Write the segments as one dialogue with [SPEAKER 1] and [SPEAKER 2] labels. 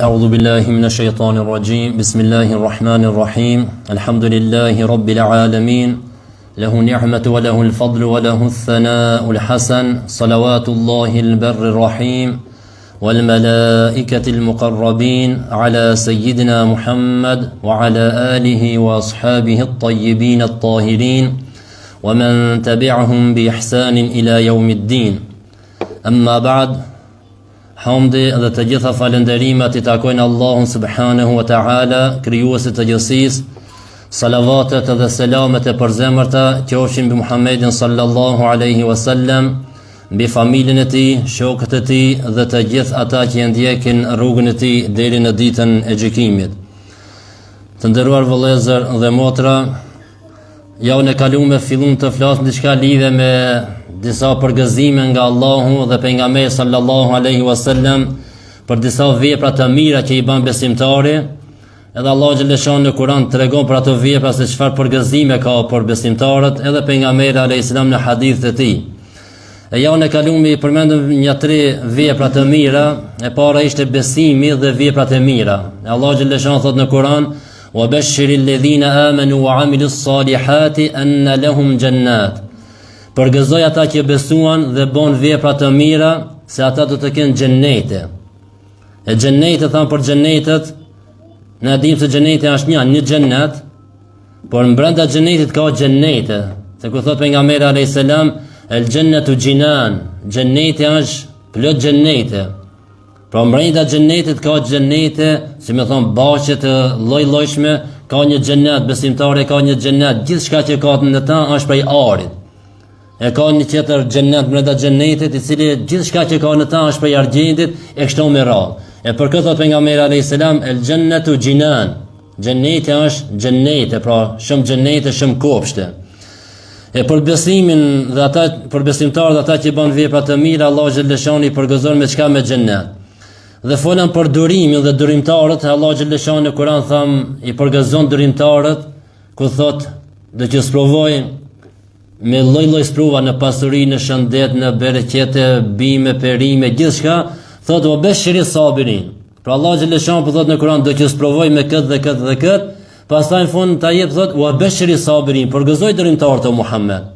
[SPEAKER 1] أعوذ بالله من الشيطان الرجيم بسم الله الرحمن الرحيم الحمد لله رب العالمين له نعمة وله الفضل وله الثناء الحسن صلوات الله البر الرحيم والملائكة المقربين على سيدنا محمد وعلى آله وأصحابه الطيبين الطاهرين ومن تبعهم بإحسان إلى يوم الدين أما بعد Hamdi dhe të gjitha falënderimet i takojnë Allahun subhanahu wa ta'ala, krijuesit të gjithësisë, salavatet dhe selamet e përzemërta qofshin mbi Muhammedin sallallahu alaihi wasallam, mbi familjen e tij, shokët e tij dhe të gjithë ata që e ndjekin rrugën e tij deri në ditën e gjykimit. Të nderuar vëllezër dhe motra, Javën e kalume fillum të flasim diçka lidhje me disa përgëzime nga Allahu dhe pejgamberi sallallahu alaihi wasallam për disa vepra të mira që i ban besimtari. Edhe Allahu xhele në Kur'an tregon për ato vepra se çfarë përgëzime ka për besimtarët, edhe pejgamberi alaihi salam në hadithet e tij. E javën e kalume i përmendëm nja tre vepra të mira, e para ishte besimi dhe veprat e mira. E Allahu xhele thotë në Kur'an Wa bashir alladhina amanu wa amilu salihati anna lahum jannat. Përgëzoj ata që besuan dhe bon vepra të mira se ata do të kenë xhennete. E xhennete thamë për xhennetet, ne dimë se xhenneti është një, një xhennet, por brenda xhennetit ka xhennete. Se ku thotë pejgamberi alayhis salam, el xhennetu xhinan, xhenneti është plot xhennete. Pra mbrenda xhennetit ka xhennete, si me thonë bahçe të lloj-llojshme, ka një xhennet besimtari, ka një xhennet, gjithçka që ka në të është prej arit. E ka një tjetër xhennet mbrenda xhennetit, i cili gjithçka që ka në të është prej argjendit e kështu me radhë. E për këtë thotë pejgamberi alayhis salam, el xhennetu xhinan. Xhenneti është xhennete, pra shumë xhennete, shumë kopshte. E për besimin dhe ata për besimtarët dhe ata që bën vepra të mira, Allahu xhele i përgëzon me çka me xhennet. Dhe folëm për durimin dhe durimtarët, Allahu xhele në Kur'an thamë i përgëzon durimtarët, ku thotë do t'ju sprovoj me lloj-lloj sprova në pasuri, në shëndet, në bereqete, bime, perime, gjithçka, thotë wa beshiri sabirin. Pra Allah xhele po thotë në Kur'an do t'ju sprovoj me këtë dhe këtë dhe këtë, pastaj në fund ta jep thotë wa beshiri sabirin, përgëzoj durimtarët o Muhammed.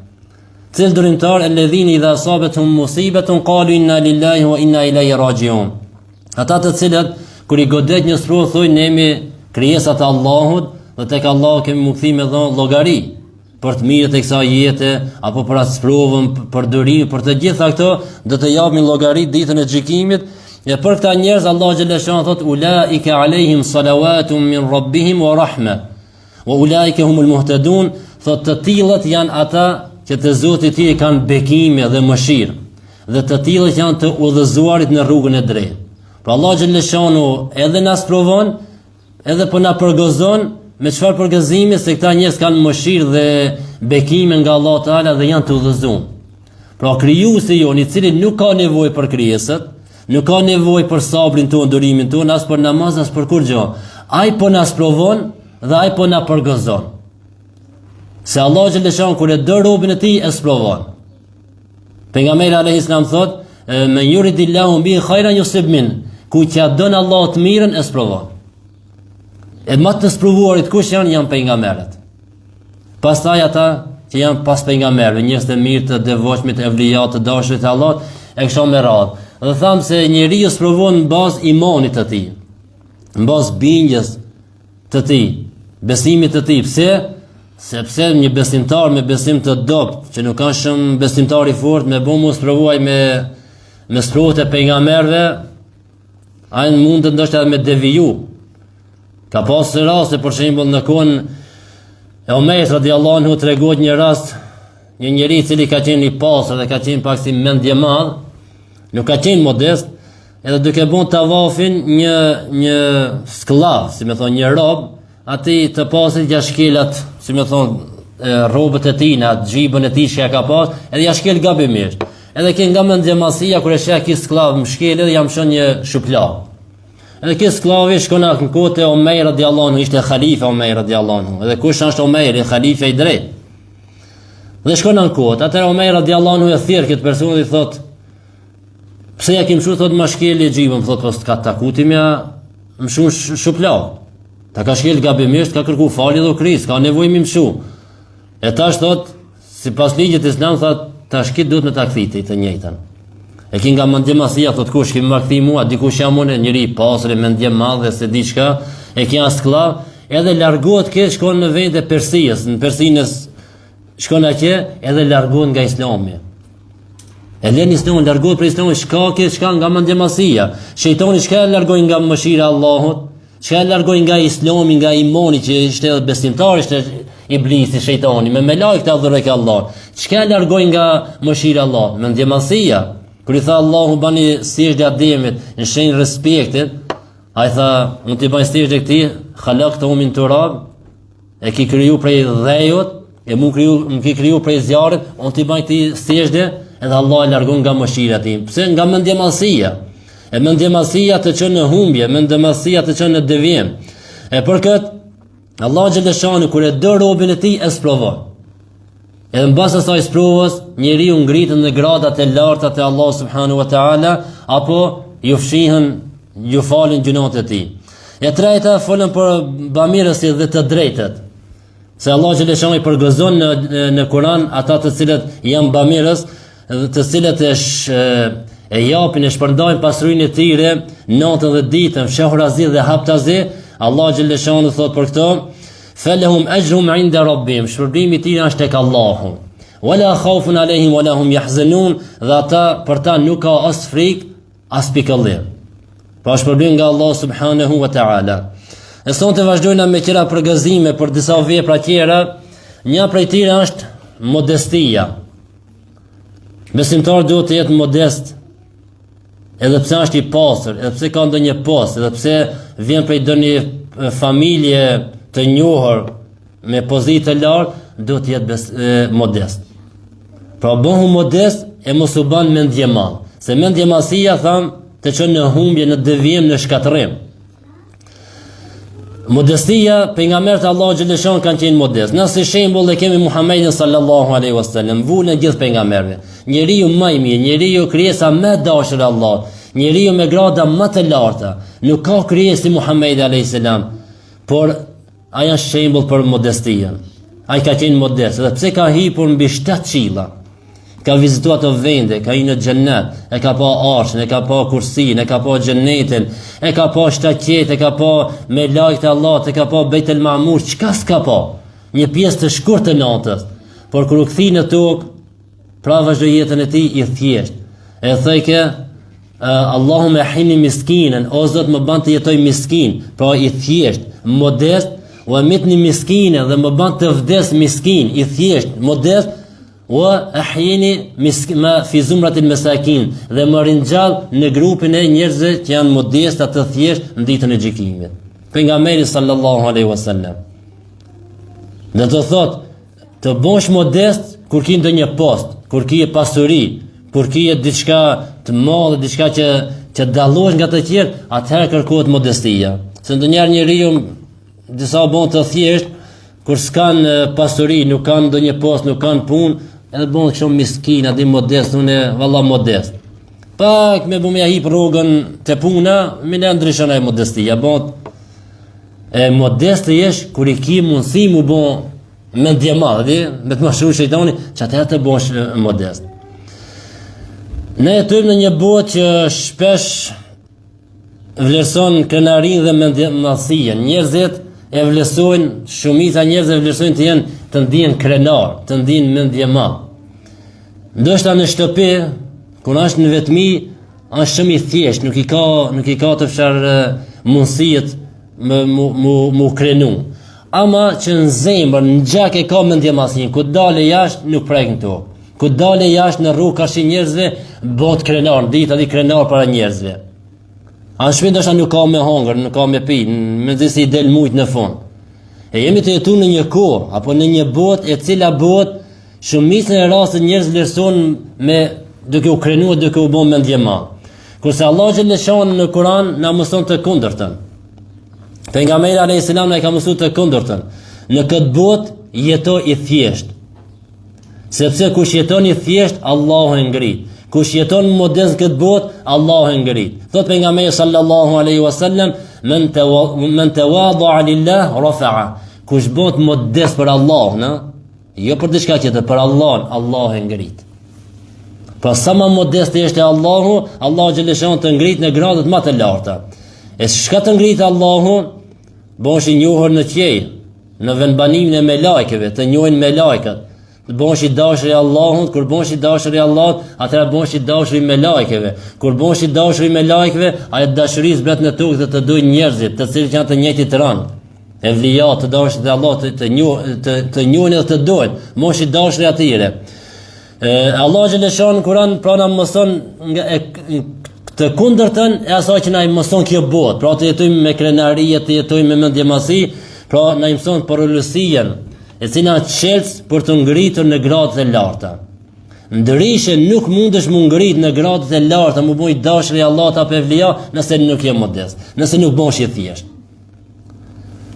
[SPEAKER 1] Cilët durimtarë alladhina idha asabatuhum musibetun qalu inna lillahi wa inna ilaihi rajiun. Ata të cilët kur i godet një sprovë thonë ne jemi krijesat e Allahut dhe tek Allahu kemi m'u kthy me dhon llogari për të mirët e kësaj jete apo për atë sprovën, për durimin, për të gjitha këto do të japin llogari ditën e gjykimit. E për këta njerëz Allahu xhele thotë ulaika alehim salawatun min rabbihim wa rahma. Wa ulaika humul muhtadun, thotë të tillët janë ata që te Zoti i tyre kanë bekime dhe mëshirë dhe të tillët janë të udhëzuarit në rrugën e drejtë. Pra Allahu xhele edhe na sprovon, Edhe po na përgëzon me çfarë përgëzimi se këta njerëz kanë mëshirë dhe bekime nga Allahu Teala dhe janë të udhëzuar. Pra krijuesi jonë i cili nuk ka nevojë për krijesat, nuk ka nevojë për sabrin tonë, durimin tonë, as për namaz, as për kurrgjë. Ai po na sprovon dhe ai po na përgëzon. Se Allahu xhele kur e do robin e tij e sprovon. Pejgamberi alayhis salam thot, men yuridillahu bihi khairan yusib min, kujt ia don Allahu të mirën e sprovon. E më të sprovuarit kush janë janë pejgamberët. Pastaj ata që janë pas pejgamberëve, njerëz të mirë, të devotshmit, evlijat, të dashurit e Allahut, e kështu me radhë. Dhe thamë se njeriu sprovon në bazë imanit të tij, në bazë bindjes të tij, besimit të tij. Pse? Sepse një besimtar me besim të dobët, që nuk është shumë besimtar i fortë, me bo m'u sprovu ai me me sprovat e pejgamberëve, ai mund të ndoshta edhe me deviju. Ka pas raste për shembull në kohën e Omerit radiallahu anhu tregohet një rast, një njeri i cili ka qenë i pasur dhe ka qenë pak si mendjemadh, nuk ka qenë modest, edhe duke bon tavafin një një skllav, si me thonë një rob, Atij të pasurit ja shkel atë, si me thonë, rrobët e tij, në atë xhybën e tij që ja ka pas, edhe ja shkel gabimisht. Edhe ky nga mendjemadhësia, kur e sheh ky skllav më shkel edhe ja mshon një shuplakë. Edhe ky skllavi shkon ankohet te Omer radiallahu anhu, ishte halife Omer radiallahu anhu. Edhe kush është Omeri, halife i drejtë. Dhe shkon ankohet, atëherë Omer radiallahu anhu e thirr këtë person dhe i thotë, pse ja ke mshu, thotë, ma shkeli xhybën, thotë, po s'të ka taku ty me ja. mshu shuplakë. Ta ka shkel gabimisht, ka kërku falje dhe u kry, s'ka nevojë me mshu. E tash thot, sipas ligjit islam, thot, tash ki duhet me ta kthy ti të njëjtën. E ki nga mendjemadhësia, thot kush ki me ma kthy mua, dikush jam unë, njeri i pasur, mendjemadh, se di çka, e ki asht skllav, edhe largohet ke shkon në vende Persijës, në Persinë shkon atje, edhe largohet nga islami. E len islamin, largohet prej islamit, shka ke, çka nga mendjemadhësia. Shejtani çka e largoi nga mëshira e Allahut, Çka e largoi nga islami, nga imani që ishte edhe besimtar, ishte iblisi, shejtani, me melajket e adhurojke Allahun. Çka e largoi nga mëshira e Allahut? Mendjemadhësia. Kur i tha Allahu bani sexhde Ademit në shenjë respektit, ai tha, unë t'i baj sexhde këtij, halaktehu min turab, E ki kriju prej dheut, e mu kriju, më ki kriju prej zjarrit, unë t'i baj këtij sexhde, edhe Allah e largon nga mëshira e tij. Pse nga mendjemadhësia? E mendjemadhësia të çon në humbje, mendjemadhësia të çon në devijim. E për këtë, Allah xheleshanuhu, kur e do robin e tij, e sprovon. Edhe në bazë asaj sprovës, njeriu ngritet në gradat e larta te Allahu subhanahu wa ta'ala, apo ju fshihen, ju falen gjynahet e tij. E treta, folëm për bamirësit dhe të drejtët. Se Allah xheleshanuhu i përgëzon në, në Kuran ata të cilët janë bamirës dhe të cilët e, sh, e japin e shpërndajnë pasurinë e tyre natën dhe ditën, fshehurazi dhe haptazi, Allah xheleshanuhu thotë për këto, Felehum exhruhum inde rabbihim, shpërblimi i tyre është tek Allahu. Wala khaufun alehim wala hum jahzenun, dhe ata për ta nuk ka as frikë, as pikëllim. Pra shpërblim nga Allah subhanahu wa ta'ala. E sonte vazhdojna me tjera përgëzime për disa vepra tjera, një prej tyre është modestia. Besimtari duhet të jetë modest, edhe pse është i pasur, edhe pse ka ndonjë post, edhe pse vjen prej ndonjë familje të njohur me pozitë të lartë, duhet të jetë bes, e, modest. Pra bëhu modest e mos u ban mendjemadh. Se mendjemadhësia thamë të çon në humbje, në devijim, në shkatërrim. Modestia, pejgamberët e Allahut xheleshanuhu kanë qenë modest. Na si shembull e kemi Muhammedin sallallahu alaihi wasallam, vulën e gjithë pejgamberëve. Njeriu më i mirë, njeriu krijesa më e dashur e Allahut, njeriu me grada më të larta. Nuk ka krijesë si Muhammedi alaihi salam. Por ai është shembull për modestinë. Ai ka qenë modest, edhe pse ka hipur mbi shtatë qilla. Ka vizitu ato vende, ka hi në xhennet, e ka pa arshin, e ka pa kursin, e ka pa xhennetin, e ka pa shtatë qiejt, e ka pa melajket e Allahut, e ka pa Bejtel Mamur, çka s'ka pa? Një pjesë të shkurt të natës. Por kur u kthy në tokë, pra vazhdoi jetën e tij i thjeshtë. E thojke, Allahumme ahjini miskinen, o Zot më ban të jetoj miskin, pra i thjesht, modest, wa emitni miskinen dhe më ban të vdes miskin, i thjesht, modest, wa ahjini ma fi zumratil mesakin dhe më ringjall në grupin e njerëzve që janë modesta të thjesht në ditën e gjykimit. Pejgamberi sallallahu alaihi wasallam. Do të thotë Të bosh modest kur ki ndonjë post, kur ki pasuri, kur ki diçka të madhe, diçka që që dallohesh nga të tjerë, atëherë kërkohet modestia. Se ndonjëherë njeriu disa bon të thjesht kur s'kan pasuri, nuk kanë ndonjë post, nuk kanë punë, edhe bon kështu miskin, a di modest, unë valla modest. Pak me bu me hip rrogën te puna, menjëherë ndryshon ajo modestia, bon e modest të jesh kur i ki mundësi mu bo mendjemadh, di, me të mashtru shejtani, që atëherë të bosh modest. Ne jetojmë në një botë që shpesh vlerëson krenarinë dhe mendjemadhësinë. Njerëzit e vlerësojnë, shumica e njerëzve vlerësojnë të jenë të ndihen krenar, të ndihen mendjemadh. Ndoshta në shtëpi, kur është në vetmi, është shumë i thjeshtë, nuk i ka nuk i ka të fshar mundësitë me mu mu mu krenu. Ama që në zemër, në gjak e ka mendjemadhësinë, kur dale jashtë nuk prek në tokë. Kur dale jashtë në rrugë karshi njerëzve, bëhet krenar, dihet ai krenar para njerëzve. A në shpi ndoshta nuk ka me hongër, nuk ka me pi, mezi si i del mujt në fund. E jemi tu jetu në një kohë, apo në një botë e cila botë Shumicën e rasteve njerëz vlerësohen me duke u krenuar, duke u bën mendjemadh. Kurse Allah xheleshanuhu në Kur'an na mëson të kundërtën. Pejgamberi alayhis salam na ka mësuar të kundërtën. Në këtë botë jeto i thjesht. Sepse kush jeton i thjesht, Allahu e ngrit. Kush jeton modest në këtë botë, Allahu e ngrit. Thot pejgamberi sallallahu alaihi wasallam, Men men tawada'a lillah rafa'a. Kush bëhet modest për Allahun, jo për diçka tjetër, për Allahun, Allahu e ngrit. Pra sa më modest të jesh te Allahu, Allahu xheleshanuhu të ngrit në gradat më të larta. E çka të ngrit Allahu, bëhesh i njohur në qiej, në vendbanimin e melajkeve, të njohin melajket. Të bëhesh i dashur i Allahut, kur bëhesh i dashur i Allahut, atëherë bëhesh i dashur i melajkeve. Kur bëhesh i dashur i melajkeve, ajo dashuri zbret në tokë dhe të dojnë njerëzit, të cilët janë të njëjtit rang. Evlija, të dashurit e Allahut, të të njoh, të, të njohin dhe të dojnë. Bëhesh i dashur i atyre. E Allah xheleshanuhu në Kur'an pra na mëson nga e, të kundërtën e asaj që na i mëson kjo botë. Pra të jetojmë me krenari, të jetojmë me mendjemadhësi, pra na i mëson përulësinë e cila është çelës për t'u ngritur në gradat e larta. Ndryshe nuk mundesh m'u ngrit në gradat e larta, m'u bo i dashur i Allahut apo evlija, nëse nuk je modest, nëse nuk bëhesh i thjeshtë.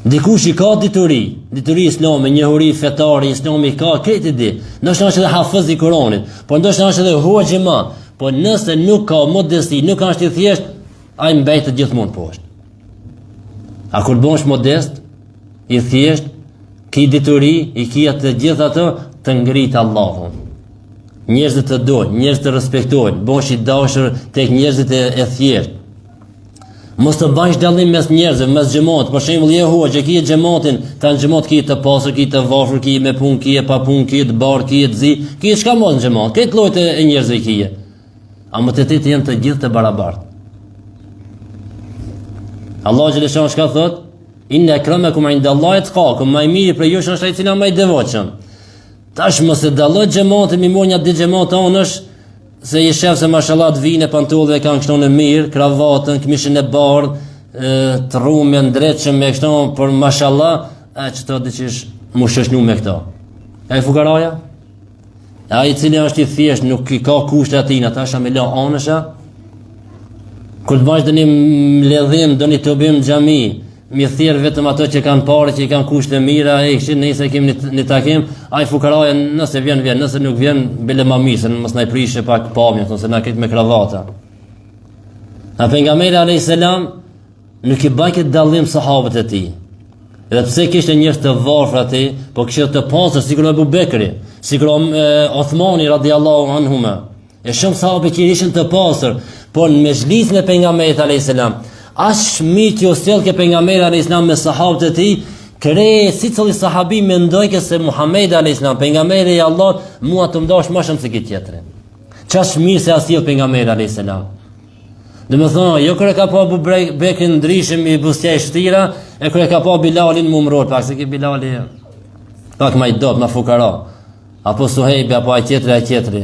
[SPEAKER 1] Dikush i ka dituri, dituri islame, njohuri fetare, islami ka, krejt i di. Ndoshta është edhe hafëz i Kuranit, por ndoshta është edhe hoxhë i madh, por nëse nuk ka modesti, nuk është i thjeshtë, ai mbetet gjithmonë poshtë. A kur bëhesh modest, i thjesht, ki dituri, i ki atë të gjitha ato, të ngrit Allahu. Njerëzit të dojnë, njerëzit të respektojnë, bëhesh i dashur tek njerëzit e, e thjeshtë. Mos të bëjsh dallim mes njerëzve, mes xhematit. Për shembull, je hoxhë, ki xhematin, tan xhemat ki të pasur, ki të varfër, ki me punë, ki pa punë, ki të bardhë, ki të zi, ki çka mo në xhemat. Krejt llojet e njerëzve ki. Ama te ti janë të gjithë të barabartë. Allah xheleshanuhu çka thot? Inna akramakum inda Allahi atqakum. Ma i miri prej jush është ai i cili ma i devotshëm. Tash mos e dallo xhematin mi marr nja dy xhemat anësh se i shef se mashallah të vinë pantollë kanë kështu në mirë, kravatën, këmishën e bardhë, të rrumë ndreqëm me kështu për mashallah, e që të diçish mu shoqnu me këto. E fukaraja? E ai i cili është i thjeshtë, nuk i ka kushtet atina, tash me la anësha, kur të bësh ndonjë mbledhim, ndonjë tubim xhami, mi thirr vetëm ato që kanë pare, që i kanë kushte mira, e kështu nëse kemi një, një takim, ai fukaraja nëse vjen vjen, nëse nuk vjen, bile ma mirë, se mos na i prishë pak pamjen, thonë se na krejt me kravata. A pejgamberi alayhis salam Nuk i bajke dallim sahabët e tij. Edhe pse kishte njerëz të varfër aty, po kishte të pasur sikur Abu Bekri, sikur Othmani radiallahu anhuma. E shumë sahabë që ishin të pasur, por në mexhlisin e pejgamberit alayhis salam, aq mirë që u sjellke pejgamberi alayhis salam me sahabët e tij, krejt secili sahabi mendojke se Muhamedi alayhis salam, pejgamberi i Allahut, mua tu m'dash më shumë se këtë tjetrin. Qaq mirë se a sjell pejgamberi alayhis salam. Domethonë, jo kur e ka pa Abu Bekrin ndryshe me buzëqesh ftyra, e kur e ka pa Bilalin mu mrrol, pak se ky Bilali pak ma i dobët, ma fukara, apo Suhejbi, apo ai tjetri, ai tjetri.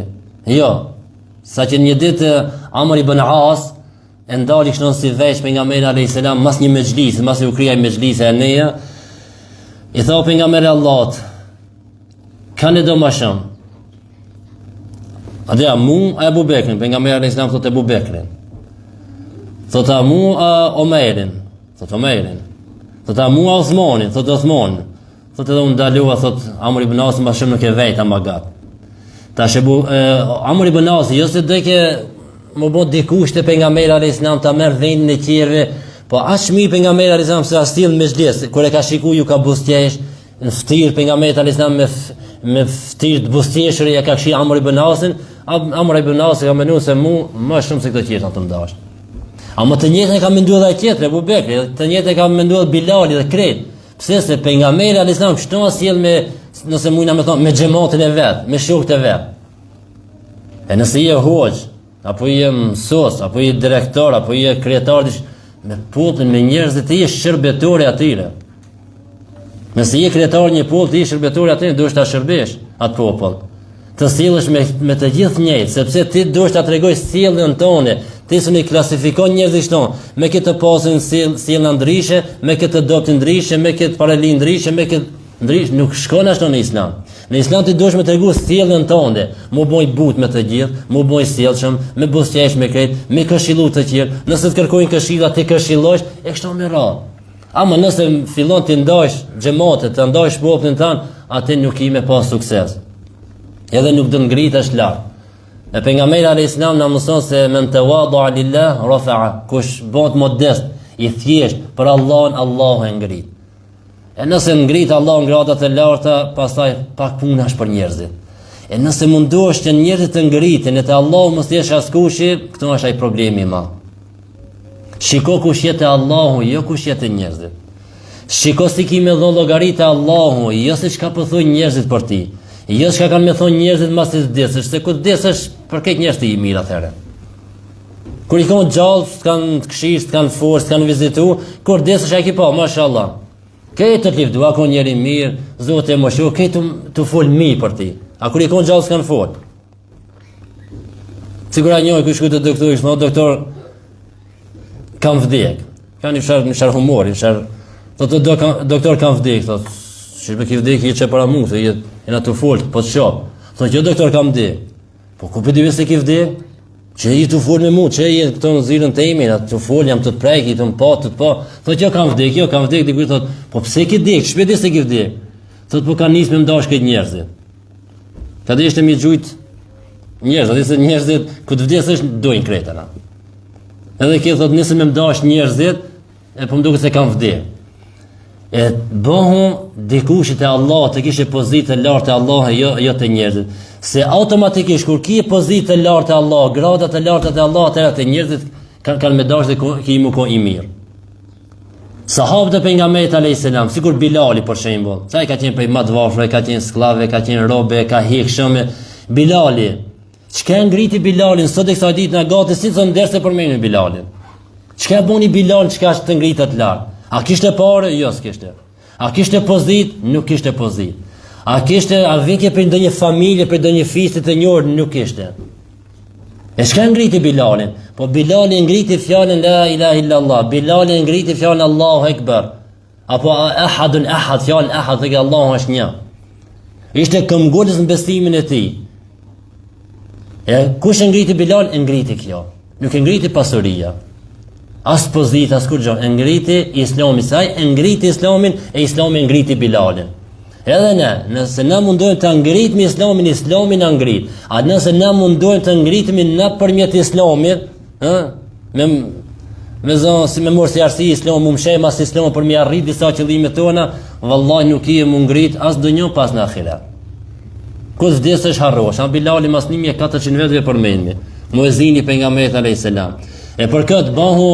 [SPEAKER 1] Jo, sa që një ditë Amr ibn As, e ndali kështu si veç pejgamberi a.s. mas një mexhlis, mas u kry mexhlisi e neja, i tha pejgamberi Allahut, Kan e do ma shumë? A dhe a mu a Ebu Bekrin? Pejgamberi alejhi selam thotë Ebu Bekrin. Thotë a mu a Omerin? Thotë Omerin. Thotë a mu a Othmanin? Thotë Othmanin. Thotë edhe u ndalua, thotë Amr ibn As, ma shumë nuk e vejta ma gat. Tash Ebu, e, Amr ibn As, jo se dojke m'u bo dikush te pejgamberi alejhi selam ta merr vendin e tjerëve, po aq mirë pejgamberi alejhi selam se a sjell n'mexhlis, kur e ka shiku ju ka buzëqesh, Në ftyrë pejgamberit alejhi selam me me ftyrë të buzëqeshur ja ka kqyr Amr ibn Asin, Amr ibn Asi ka menduar se mu më shumë se këto tjerë të m'dash. Ama të njëjtën e ka menduar edhe tjetri Abu Bekri, të njëjtën e ka menduar Bilali dhe krejt. Pse se pejgamberi alejhi selam kështu a sjell me nëse mujna me thonë me xhematin e vet, me shokët e vet. E nëse je hoxhë, apo je mësues, apo je direktor, apo je kryetar, me popullin, me njerëzit ti je shërbëtor i atyre. Nëse je kryetar një popull, ti je shërbëtor i atyre, duhesh ta shërbesh atë popull. Të sillesh me me të gjithë njëjtë, sepse ti duhesh ta tregojsh sjelljen tënde. Ti s'un i klasifikon njerëzit kështu, me këtë të pasun sjell sjellna ndryshe, me këtë të dobët ndryshe, me këtë pareli ndryshe, me këtë ndryshe, nuk shkon ashtu në islam. Në islam ti duhesh me tregu sjelljen tënde, mu bo i butë me të gjithë, mu bo i sjellshëm, me buzëqesh me krejt, me këshillu të tjerë, nëse të kërkojnë këshilla ti këshillosh, e kështu me radhë. Ama nëse fillon të ndajsh xhematet, të ndajsh popullin tënd, aty nuk ki me pas sukses. Edhe nuk do ngritesh lart. E pejgamberi alayhis salam na mëson se men tawada lillah rafa'a, kush bëhet modest, i i thjesht për Allahun, Allahu e ngrit. E nëse ngrit Allahu në grada të larta, pastaj pak punë është për njerëzit. E nëse mundohesh që njerëzit të ngritin, e te Allahu mos jesh askushi, këtu është ai problemi i madh. Shiko kush je te Allahu, jo kush je te njerëzit. Shiko si ki me dhonë llogari te Allahu, jo se çka po thonë njerëzit për ti. Jo çka kanë me thonë njerëzit masi të vdesësh, se kur të vdesësh për krejt njerëzit je i mirë atëherë. Kur je konë gjallë, s'të kanë të kqyrë, s'të kanë folë, s'të kanë vizitu, kur vdesësh e ki pa, mashallah. Krejt tu të livdu, a konë njeri i mirë, Zoti e mëshiroftë, krejt tu, tu folë mirë për ti. A kur je konë gjallë, s'kanë folë. Sikur ai njëri, kish shku te doktori, ish thonë, doktor, kam vdek. Ka një farë, një farë humori, një farë... Thotë, do, doktor, kam vdek, thotë, qysh be ki vdek, je qe para mu, se je, jena tu folë, po të shoh. Thotë, jo, doktor, kam vdek. Po, ku po di se ki vdek? Qe je tu folë me mu, qe je këtu në zyrën teme, jena tu folë, jam tu të prek, je tu më pa, tu të pa. Thotë, jo, kam vdek, jo, kam vdek, dikuj, thotë, po pse ki vdek, qysh pe di se ki vdek? Thotë, po kanë nisë me më dashë krejt njerëzit. Ka deshtë me i gjujt njerëz, atë se njerëzit kur të vdesësh dojnë krejt ata. Edhe ky thot nisën me më dash njerëzit, e po më duket se kam vdek. E bëhu dikush te Allah, të kishe pozitë të lartë te Allah, jo jo te njerëzit. Se automatikisht kur ki pozitë të lartë te Allah, grada të larta te Allah, atëherë te njerëzit kanë kanë me dashtë dhe ki me kon i mirë. Sahabët e pejgamberit alayhis salam, sikur Bilali për shembull, se ai ka qenë prej më të varfër, ka qenë skllav, ka qenë rob, ka hek shumë. Bilali, çka e ngriti Bilalin sot e kësaj ditë na gati si thonë derse përmendim Bilalin. Çka e boni Bilalin çka është të ngritet lart? A kishte pare? Jo, s'kishte. A kishte pozitë? Nuk kishte pozitë. A kishte a vinke prej ndonjë familje, prej ndonjë fisi të njohur? Nuk kishte. E çka ngriti Bilalin? Po Bilali ngriti fjalën la ilaha illa Allah. Bilali ngriti fjalën Allahu Ekber. Apo ehadun ehad, fjalën ehad, dhe Allahu është një. Ishte këmbëngulës në besimin e tij. E kush e ngriti Bilalin? E ngriti kjo. Nuk e ngriti pasuria. As pozita, as kurgjo. E ngriti islami, se ai e ngriti islamin, e islami e ngriti Bilalin. Edhe ne, nëse na mundojmë të ngritmi islamin, islami na ngrit. A nëse na mundojmë të ngritmi nëpërmjet islamit, ë, me me zonë, si me morë si arsye islam, mu msheh mas islam për me arrit disa qëllime tona, vallahi nuk je mu ngrit as n'dunja as në ahiret. Kur vdesësh harrohesh, a Bilali mas 1400 vjetëve përmendmi, muezini i pejgamberit a.s. E për këtë bëhu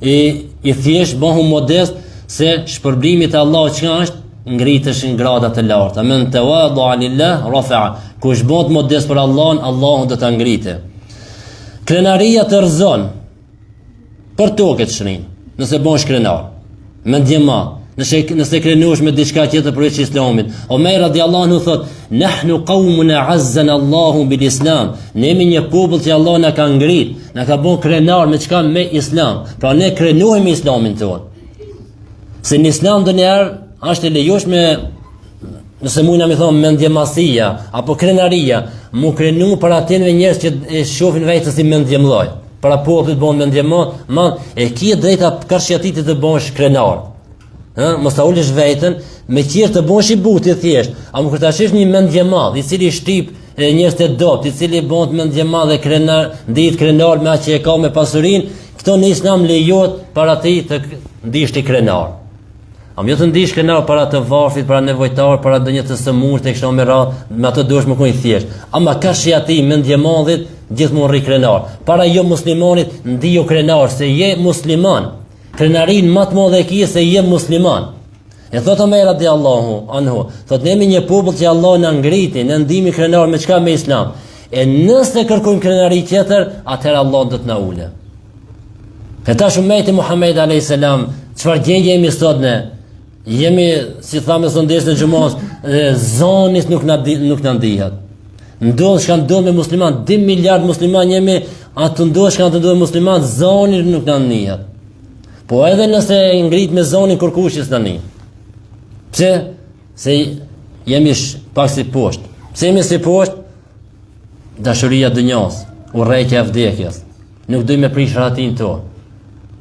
[SPEAKER 1] i, i thjesht, bëhu modest, se shpërblimi te Allahu çka është, ngritesh në grada të larta. Men tevadua lillah, rafa. Kush bëhet modest për Allahun, Allahu do ta ngrite. Krenaria të rrëzon, për tokë të shrin, nëse bëhesh krenar. Mendjemadh, nëse nëse krenohesh me diçka tjetër përveç Islamit. Omer radiallahu anhu thot: "Nahnu qaumun a'azzana Allahu bil Islam." Ne jemi një popull që Allahu na ka ngrit, na ka bën krenar me çka me Islam. Pra ne krenohemi me Islamin tonë. Se në Islam ndonjëherë është e lejushme nëse mujna me thonë mendjemadhësia apo krenaria, mu krenu para atyne njerëz që e shohin veten si mendjemdhaj. Para popullit bon mendjemadh, man, e ki drejta karshi atij të bëhesh krenar. Ë, mos ta ulësh veten, me tjerë të bëhesh i butë i thjesht. Ama kur ta shohësh një mendjemadh, i cili shtyp e njerëz të dobët, i cili bëhet mendjemadh e krenar, ndihet krenar me atë që e ka me pasurinë, këto në Islam lejohet para tij të ndihesh ti krenar. Ama jo të ndihesh krenar para të varfrit, para nevojtar, para ndonjë të sëmurë, e kështu me radhë, me ato duhesh me kon i thjesht. Ama karshi atij mendjemadhit gjithmonë rri krenar. Para jo muslimanit ndihu krenar se je musliman. Krenarinë më të madhe e ke se je musliman. E thotë Omer radiallahu anhu, thotë ne jemi një popull që Allah na ngriti, ne ndihemi krenar me çka me islam. E nëse kërkojmë krenari tjetër, atëherë Allah do të na ulë. E tash ummeti Muhammed a.s. Çfarë gjendje jemi sot ne? Jemi, si thamë sot në xhumas, zoni nuk na nuk na ndihet. Ndodh çka ndodh me musliman, 2 miliard musliman jemi, a të ndodh çka të ndodh me musliman, zoni nuk na ndihet. Po edhe nëse ngrit me zonin kërkush s'na nin. Pse? Se jemi pak si poshtë. Pse jemi si poshtë? Dashuria e dynjas, urrejtja e vdekjes. Nuk dojmë me prish rahatinë tonë.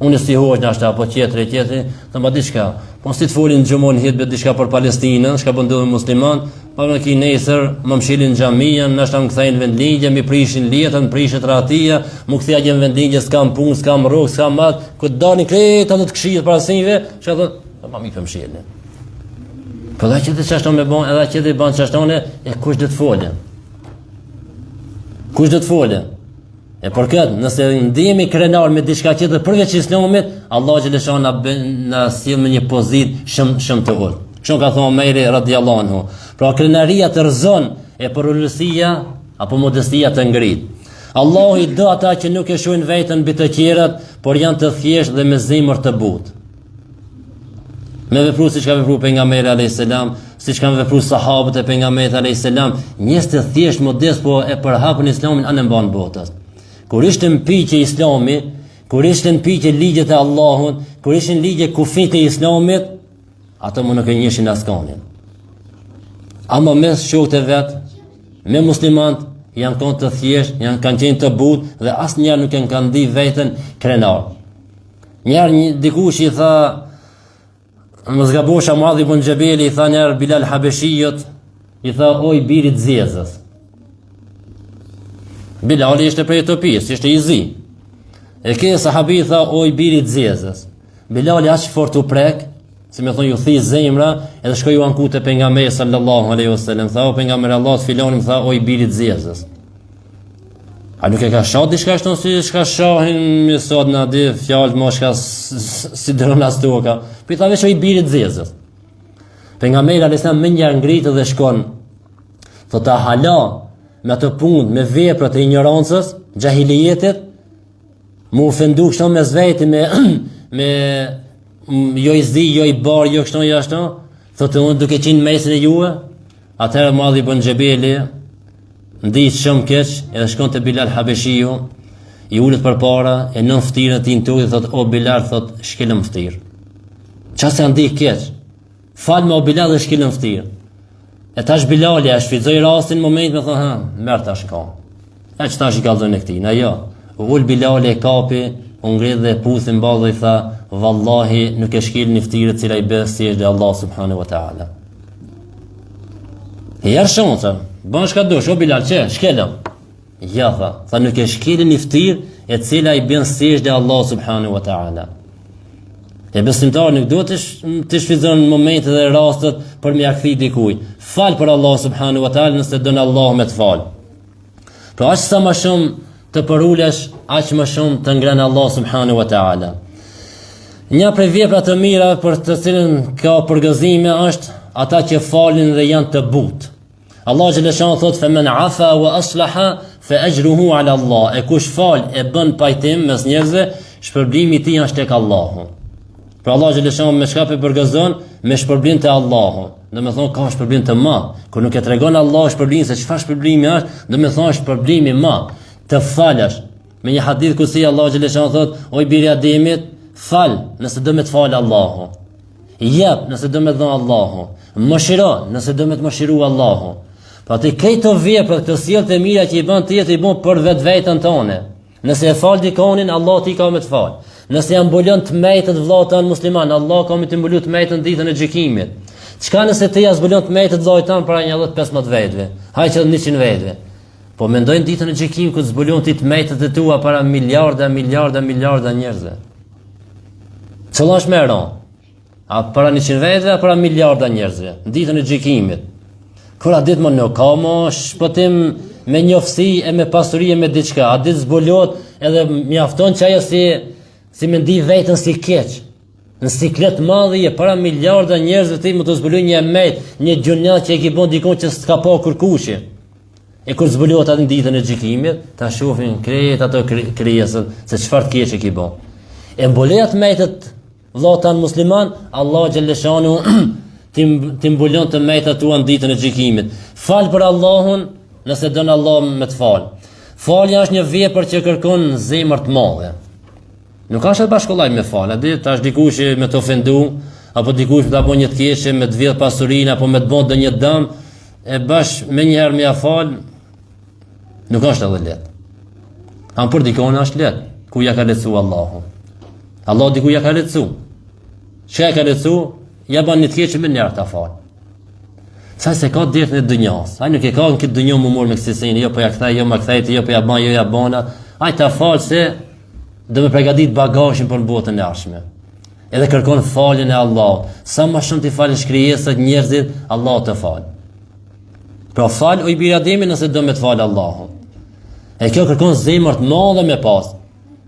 [SPEAKER 1] Unë si hoxhë nashta apo tjetri e tjetri, të ma diçka. Po si të folin në xhuma n'hutbe diçka për Palestinën, çka po ndodh me musliman, Pa më ki nesër, më mshilin xhaminë, nashta më kthejnë vendlindje, m'i prishin letrat, më prishet rahatia, m'u kthy atje në vendlindje, s'kam punë, s'kam rrugë, s'kam atë, ku të dalin krejt ato të këqijat para syve, çka thotë, po ma mirë po mshilin. Po dhe që të qashtu me bon, edhe që të ban qashtu e kush do të folë? Kush do të folë? E për këtë, nëse ndihemi krenar me diçka tjetër përveç Islamit, Allahu xhele na bën na sjell në një pozitë shumë shumë të ulët. Kështu ka thonë Omeri radiallahu anhu. Pra krenaria të rrëzon e përulësia apo modestia të ngrit. Allahu i do ata që nuk e shohin veten mbi të tjerët, por janë të thjeshtë dhe me zemër të butë. Me vepru siç ka vepru pejgamberi a.s. Siç kanë vepru sahabët e pejgamberit a.s. Njerëz të thjeshtë modest po e përhapën islamin anembanë botës. Kur ishte në pyetje islami, kur ishte në pyetje ligjet e Allahut, kur ishin ligje kufijtë e islamit, ato më nuk e njihshin askonin. Ama me shokët e vet, me muslimant, janë konë të thjeshtë, janë kanë qenë të butë dhe asnjëherë nuk e kanë ndi veten krenar. Njëherë një dikush i tha, mos gabosha Muadh ibn Xhebeli, i tha njëherë Bilal Habeshijut, i tha oj biri i t'zezës. Bilali ishte prej Etiopisë, ishte i zi. E ky sahabi i tha oj biri i t'zezës. Bilali aq fort u prek, si me thonë ju thi zemra, edhe shkoi u anku te pejgamberi sallallahu alaihi wasallam, tha o pejgamber i Allahut filani më tha oj biri i t'zezës. A nuk e ka sha diçka ashtu si çka shahin me sot në di fjalët më çka s'i dron as toka. Po i tha veç oj biri i t'zezës. Pejgamberi alaihi selam menjëherë ngritet dhe shkon. Thotë hala me ato punë, me veprat e injorancës, xhahilijetit, Mu ofendu kështu mes veti me me jo i zi, jo i bar, jo kështu, jo ashtu. Thotë unë duke qenë mesin e juve, atëherë Muadh ibn Xhebeli ndihet shumë keq, edhe shkon te Bilal Habeshiu, i ulet përpara, e vnon ftyrën e tij në tokë dhe thotë o Bilal, thotë shkelëm ftyrë. Qa se ndi keq? Falmë o Bilal dhe shkelëm ftyrë. E tash Bilali e shfrytëzoi rastin moment me thonë, ha, merr tash ka. E që tash i kallzon e këtij, na jo. U ul Bilali e kapi, u ngrit dhe e puthi në ballë dhe i tha, vallahi nuk e shkel një ftyrë e cila i bën sexhde Allahut subhanahu wa ta'ala. Herë shumë, tha, bën çka dush, o Bilal, që, shkelëm. Ja, tha, tha nuk e shkel një ftyrë e cila i bën sexhde Allahut subhanahu wa ta'ala. E besimtari nuk duhet të shfrytëzon momentet dhe rastet për me ia kthy dikujt. Fal për Allah subhanahu wa ta'ala nëse don Allah me të fal. Pra aq sa më shumë të përulesh, aq më shumë të ngren Allah subhanahu wa ta'ala. Një prej vepra të mira për të cilën ka përgëzime është ata që falin dhe janë të butë. Allah xheleshanuhu thot fe men afa wa aslaha fe ajruhu ala Allah. E kush fal e bën pajtim mes njerëzve, shpërblimi i tij është tek Allahu. Pra Allah xheleshanuhu me çka po përgëzon? Me shpërblim te Allahu. Domethonë ka shpërblim të madh. Kur nuk e tregon Allahu shpërblimin se çfarë shpërblimi është, domethonë shpërblimi i madh. Të falësh. Me një hadith kudsi Allah xheleshanuhu thot, oj biri i Ademit, fal nëse do me të fal Allahu. Jep, nëse do me të dhënë Allahu. Mëshiro, nëse do me të mëshiru Allahu. Pra ti këto vepra, këto sjellje të mira që i bën ti i bën për vetveten tënde. Nëse e fal dikonin, Allahu ty ka me të fal. Nëse ia mbulon të metat vëllaut tënd musliman, Allahu ka me të mbulu të metën ditën e gjykimit. Çka nëse ti ia zbulon të metat vëllait tënd para një 10-15 vetëve, hajt që 100 vetëve. Po mendo ditën e gjykimit kur të zbulon ti të metat e tua para miliarda, miliarda, miliarda njerëzve. Cila është më e rëndë? A para 100 vetëve, a para miliarda njerëzve, në ditën e gjykimit. Kur atë ditë më nuk ka më shpëtim me njoftësi e me pasuri e me diçka. Atë ditë zbulohet edhe mjafton që ajo si, si me ndi veten si keq. Në siklet të madh je para miliarda njerëzve ti me të zbulu një e metë, një gjynah që e ki bon dikun që s'ka pa kërkushi. E kur zbulohet atë në ditën e gjykimit, ta shohin krejt ato krijesat se çfarë të keqe ki bo. E mbulon të metat vëllaut tënd musliman, Allah xheleshanuhu t'i mbulon të metat tua në ditën e gjykimit. Fal për Allahun, nëse don Allah me të fal. Falja është një vepër që kërkon zemër të madhe. Nuk është bash kollaj me fal, a di tash dikush me të ofendu, apo dikush me ta bo një të keqe, me të vjedh pasurinë apo me të bo ndonjë dëm, E bash menjëherë me ja fal, nuk është edhe lehtë. Ama për dikon është lehtë, ku ja ka lehtësu Allahu. Allahu diku ja ka lehtësu. Çka ja ka lehtësu? Ja ban një të keqe menjëherë ta fal. Sa s'e ka dertin e dynjas. Ai nuk e ka në këtë dynjo m'u marrë me kësi sene, jo po ja kthej, jo ma kthej, jo po ja ban, jo ja bona. Ai ta fal se do me pregadit bagazhin për në botën e ardhshme. Edhe kërkon faljen e Allahut. Sa më shumë t'i falësh krijesat njerëzit, Allahu të fal. Pra fal o i bir Ademi nëse do me të fal Allahu. E kjo kërkon zemër të madhe me pas.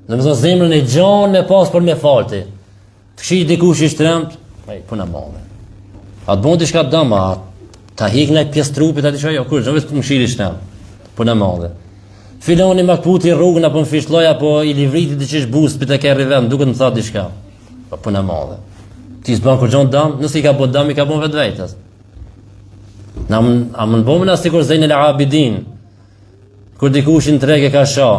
[SPEAKER 1] Domethënë zemrën e gjanë me pas për me falë ti. Të kshyr dikush i shtremt, ai punë e madhe. A të bon diçka dëm, a ta hik naj pjesë trupit atë çka jo, kur çdo vetë më kshyr i shtremt. Punë e madhe. Filani ma kputi rrugën apo më fishlloj apo i livriti diçish buzë për të kerri vend, duket më tha diçka. Po punë e madhe. Ti s'bën kurgjo dëm, nëse i ka bën dëm, i ka bën vetvetes. Na a mund bëmë na sikur Zejnel Abidin. Kur dikush në treg e ka sha.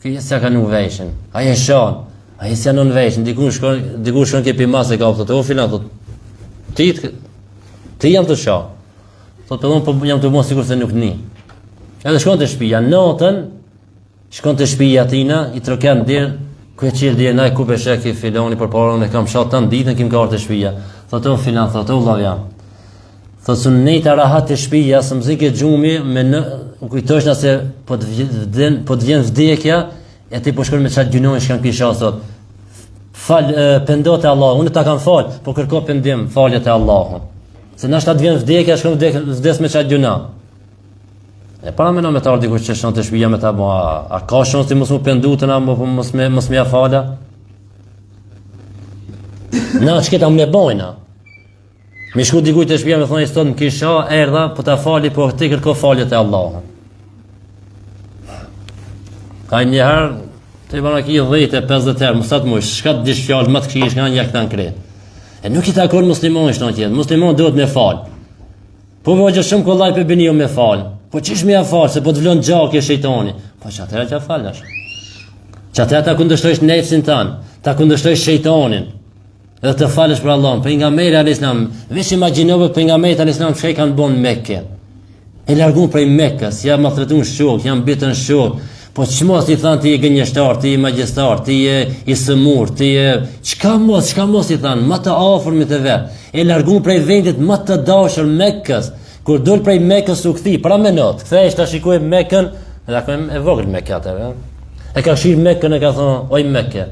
[SPEAKER 1] Ky s'ja ka nu veshin. Ai e shan. Ai s'ja nun veshin. Dikush shkon, dikush shkon ke pimas e ka thotë, o filan thotë. Ti ti jam tu sha. Thotë po po jam tu bo sikur se nuk ni. Edhe shkon te shtëpia natën, Shkon te shpia tina, i troket në derë, ku e çel derën ai ku pe sheh ky filani përpara unë e kam sha tan ditën ky m'ka ardh te shpia. Thotë o filan, thotë o vllau jam. Thotë s'un nejta rahat te shpia, s'më zike gjumi me në u kujtosh se po të vjen po të vjen vdekja e ti po shkon me qat gjynahin çka m'ki sha sot. Fal pendo te Allahu, unë ta kam fal, po kërko pendim, falje te Allahu. Se nashta të vjen vdekja, shkon vdek, vdes me qat gjynah. E paramendo me të ardhë dikush që shkon te shpia me ta bo, a, a ka shans ti mos mu pendu të na, po mos me, mos me ja fala? Na, që këta më ne bojna? Me shku dikujt te shpia me thonë, sot më ki sha, erdha, po ta fali, po ti kërko falje te Allahu. Ka një herë, të i bëna ki 10 e 50 herë, mos atë mush, shka të dish fjalë, më të këshish, nga një këta në kretë. E nuk i takon muslimon shton tjetër, muslimon duhet me falë. Po hoxhë shumë kollaj pe bini jo me fal. Po qysh me ja fal se po të vlon gjaki e shejtani. Po qatëherë t'ja falësh. Qatëherë ta kundërshtojsh nefsin tan, ta kundërshtojsh shejtanin. Dhe të falësh për Allahun. Pejgamberi alayhis salam, veç imagjinove pejgamberit alayhis salam çka i kanë bon n'Mekë. E largun prej Mekës, ja maltretun shok, ja mbitën shok. Po çmos i thanë ti je gënjeshtar, ti je magjistar, ti je i sëmur, ti je çka mos, çka mos i thanë, më të afërmit e vet. E largun prej vendit më të dashur Mekës. Kur dol prej Mekës u kthi, paramendo, të kthehesh ta shikoj Mekën, edhe ajo e vogël Mekë atë, e ka kshir Mekën e ka thonë, oj Mekë.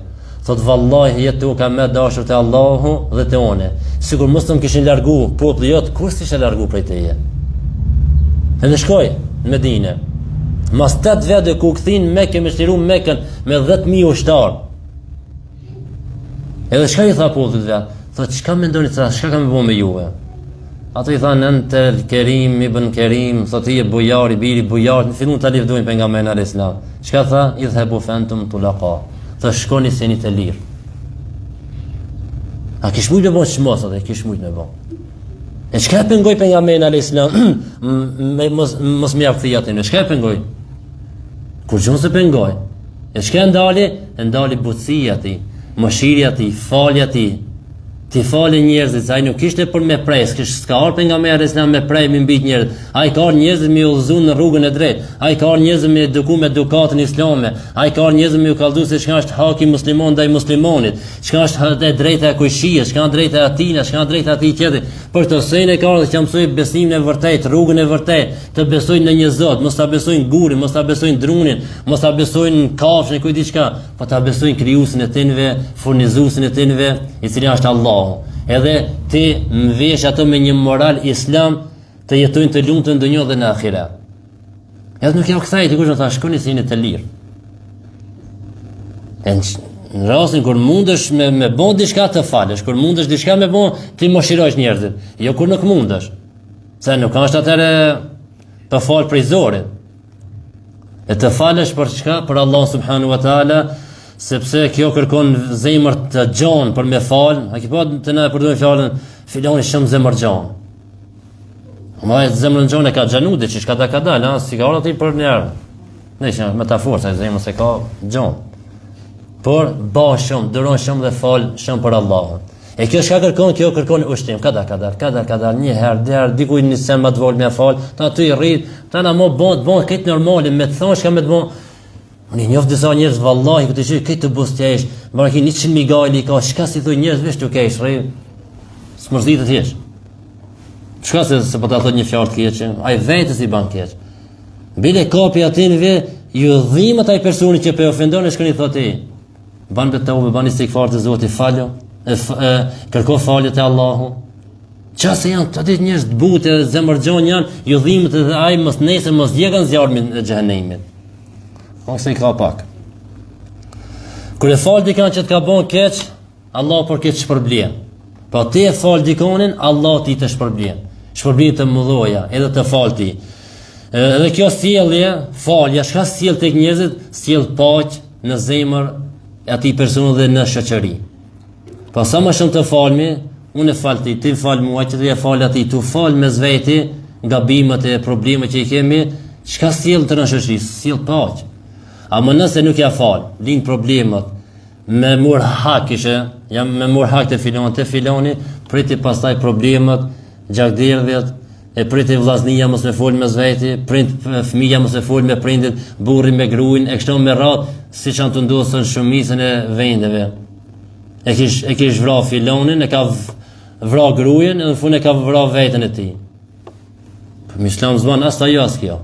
[SPEAKER 1] Thot vallahi je toka më e dashur te Allahu dhe te unë. Sikur mos të më kishin largu populli jot, kurrë s'isha largu prej teje. Edhe shkoi në Medinë. Mas 8 vjetëve ku u kthy n'Mekë me çliru Mekën me 10000 ushtar. Edhe çka i tha popullit vet? Thot çka mendoni se çka kam me bo me juve? Ato i thanë entel Kerim ibn Kerim, thot ti je bujar i biri bujar, në fillun ta livdojnë pejgamberin alayhis salam. Çka tha? Idhhebu fe entum tulaka. Tha shkoni se jeni të lirë. A kish mujt me bo çmos atë, kish mujt me bo. E çka e pengoi pejgamberin alayhis salam me mos mos me ja kthy atë, çka e pengoi? Kurgjo s'e pengoi. E çka e ndali? E ndali butësia e tij, mëshira e tij, falja e tij. T'i falë njerëzit, se ai nuk ishte për me pre, s'kish s'ka ardhur pejgamberi alayhis salam me pre me mbit njerëzit. Ai ka ardhur njerëzit me udhëzu në rrugën e drejtë. Ai ka ardhur njerëzit me eduku me edukatën islame. Ai ka ardhur njerëzit me ju kallzu se çka është haki musliman ndaj muslimanit, çka është e drejta e kojshisë, çka është drejta e atina, çka është drejta e atij tjetrit. Për këto sene ka ardhur që t'ja mësoj besimin e vërtetë, rrugën e vërtetë, të besojnë në një Zot, mos ta besojnë gurin, mos ta besojnë drunin, mos ta besojnë kafshën, ku di çka. Po ta besojnë krijuesin e tynve, furnizuesin e tynve, i cili është Allahu. Edhe t'i mvesh ato me një moral islam të jetojnë të lumtur në dynja dhe në ahiret. Edhe nuk ja u kthej, dikush më tha shkoni se jeni të lirë. E në, në rastin kur mundesh me me bo diçka të falësh, kur mundesh diçka me bo, ti mëshirosh njerëzit. Jo kur nuk mundesh. Se nuk është atëherë të fal prej zorit. E të falësh për çka? Për Allah subhanahu wa taala, sepse kjo kërkon zemër të gjanë për me fal. A ki pa të na e përdorim fjalën filani shumë zemër gjanë. Ama e zemrën gjanë e ka gjanu dhe që shka ta ka dalë, ha? S'i ka ardhur aty për një herë. Ne që metaforë, se zemrën s'e ka gjanë. Por ba shumë, duron shumë dhe fal shumë për Allahun. E kjo çka kërkon, kjo kërkon ushtrim, kadal, kadal, kadal, kadal, një herë, dy herë, dikujt një sen më të vogël me fal, ta ty i rrit, ta na mo bon, bon këtë normale, me të thonë çka me të bon. Unë i njoh disa njerëz vallahi këtë gjë këtë të buzëqesh, më ki 100 mijë gajle i ka, çka si thoj njerëz veç tu kesh, rri. S'mërzitet hiç. Çka se, se po ta thot një fjalë të keqe, ai vetes i ban keq. Bile kapi aty në ve, ju dhimet ai personi që po e ofendon e shkon i thotë i. Ban teube, ban istigfar te Zoti, falu, e, e kërko falje te Allahu. Qa se janë të ditë njerëz të butë edhe zemërgjon janë, ju dhimet edhe ai mos nesër mos djegën zjarmin e xhehenemit. Ose i ka pak. Kur e fal dikën që të ka bon keq, Allahu për këtë shpërblen. Po ti e fal dikonin, Allahu ti të shpërblen. Shpërblen të mëdhoja, edhe të fal ti. Edhe kjo sjellje, falja, çka sjell tek njerëzit, sjell paqe në zemër e atij personi dhe në shoqëri. Po sa më shumë të falmi, unë e fal ti, ti fal mua, që ti e fal atij, tu fal mes veti gabimet e problemet që i kemi, çka sjell të në shoqëri, sjell paqe. Ama nëse nuk ja fal, lind problemet, me mor hak ishe, jam me mor hak te filani, te filani, priti pastaj problemet, gjakderdhjet, e priti vllaznia mos me fol mes veti, prind fëmija mos me fol me prindit, burri me gruin, e kështu me radhë, siç janë tu ndodh në shumicën e vendeve. E kish e kish vra filonin, e ka vra grujen, edhe në fund e ka vra veten e tij. Po në islam s'ban as ajo as kjo.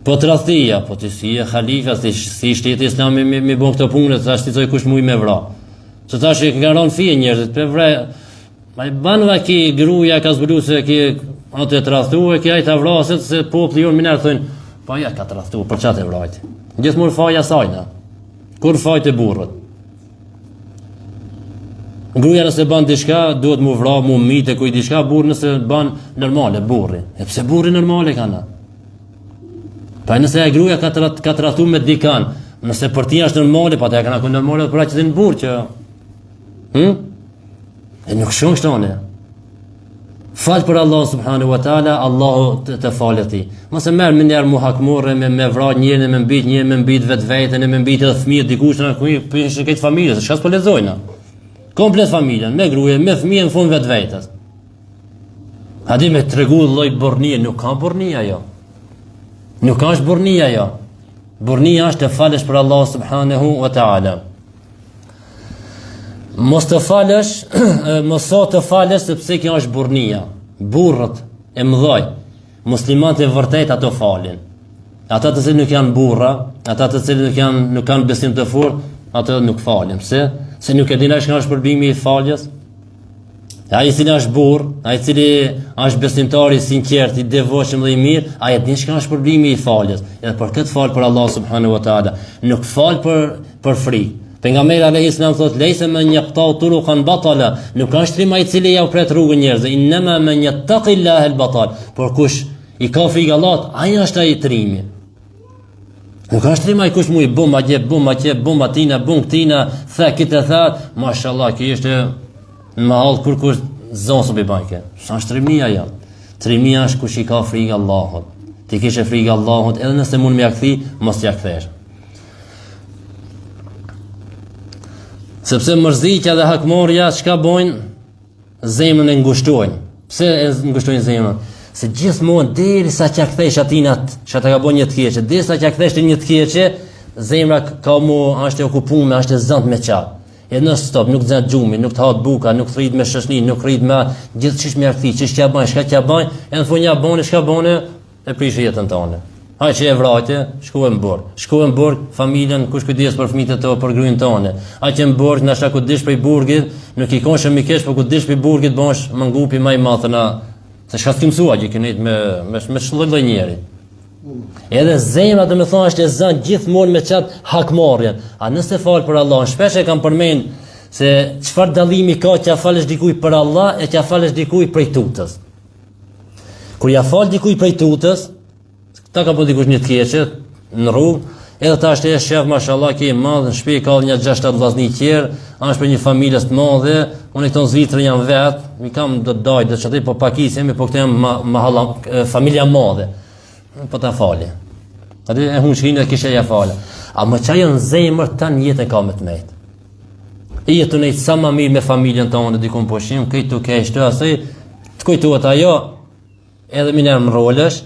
[SPEAKER 1] Po tradhtia, po ti si je halifa, si, si shteti islami me, me bon këto punë, tash ti thoj kush muj me vra. Se tash e kanë rënë fije njerëzit, pe vre, ma i ban vaki gruja ka zbulu se ki atë e tradhtu, e ki ai ta vraset, se populli jonë menjëherë thonë, po ja ka tradhtu, për qatë e vrajti. Gjithmonë faja sajna, kur fajt e burrët. Gruja nëse ban diçka, duhet mu vra, mu mytë, kuj diçka, burri nëse ban normale, burri. E pse burri normale ka na? Pa nëse e gruja ka, tra, ka tradhtu me dikan, nëse për ti është normale, pa të e kanë normale për atë që të burrë që... Hm? E nuk shumë shtone. Fal për Allah subhanahu wa taala, Allahu të, të falë ti. Mos e merr menjëherë mu hakmorre me me vra njërin me mbyt njërin me mbyt vetveten me mbyt edhe fëmijët dikush në ku prishin këtë familje, se çka s'po lexojnë. Komplet familjen, me grue, me fëmijën në fund vetvetes. Hadi me tregu lloj burrnie, nuk ka burrni ajo. Nuk është burrni ajo. Burrnia është të falësh për Allah subhanahu wa taala. Mos të falësh, mos sa të falësh sepse kjo është burrnia. Burrat e mëdhaj, muslimanët e vërtetë ato falin. Ata të cilët nuk janë burra, ata të cilët nuk janë nuk kanë besim të fortë, ato nuk falin. Pse? Se nuk e dinë çka është shpërblimi i faljes. Ai i cili është burr, ai i cili është besimtar i sinqert, i devotshëm dhe i mirë, ai e din çka është shpërblimi i faljes. Edhe për këtë fal për Allah subhanahu wa taala, nuk fal për për frikë. Pejgamberi alayhis salam thot lejse men yaqtau turuqan batala, nuk është trim ai i cili ja u pret rrugën njerëzve, innama men yattaqillaha al-batal. Por kush i ka frikë Allahut, ai është ai trimi. Nuk është trim ai kush mu i bum atje, bum atje, bum atina, bum këtina, the këtë tha, mashallah, kjo është në mahall kur kush zonë së bajke. Sa është trimia jo? Trimia është kush i ka frikë Allahut. Ti kishe frikë Allahut, edhe nëse mund me ja kthy, mos ja kthesh. Sepse mërzitja dhe hakmarrja çka bojnë? Zemrën e ngushtojnë. Pse e ngushtojnë zemrën? Se gjithmonë derisa t'ja kthesh atij atë, që ta ka bën një të keqe, derisa t'ja kthesh një të keqe, zemra ka mu është e okupuar, është e zënë me çat. E non stop, nuk zë gjumi, nuk të hahet buka, nuk rrit me shoqni, nuk rrit me gjithë qysh me ja kthy, qysh t'ja bën, çka t'ja bën, e në fund ja bën, çka bën, e prish jetën tënde. Ai që e vrajte, shkue në burg. Shkue në burg, familjen, kush kujdes për fëmijët e tu, për gruin tënde. Ai që në burg, nashta kur dish prej burgit, nuk i konë shumë i keq, por kur dish prej burgit, bëhesh mangupi më i madh na. Se çka s'kem mësua që kënit me me me çdo lloj njeri. Edhe zemra domethonë është e zënë gjithmonë me qat hakmarrjen. A nëse fal për Allah, shpesh e kam përmend se çfarë dallimi ka t'ia falësh dikujt për Allah e t'ia falësh dikujt prej tutës. Kur ja fal dikujt prej tutës, ta ka bo dikush një të keqe në rrugë, edhe tash e shef mashallah ke i madh në shtëpi ka një 6-7 vllazni tjerë, është për një familje të madhe, unë këtu në Zvicër jam vet, mi kam do të daj, do të çati po pakicë jemi, po këtu jam ma, mahalla, familja e madhe. Po ta fali. Aty e hun shkinë kishe ja falë. Ama qajo në zemër tanë jetën ka me të mejtë. I je tu nejtë sa ma mirë me familjen tonë, dikun pushim, këtë të kesh të asaj, të kujtohet ajo, edhe menjëherë mrrolesh,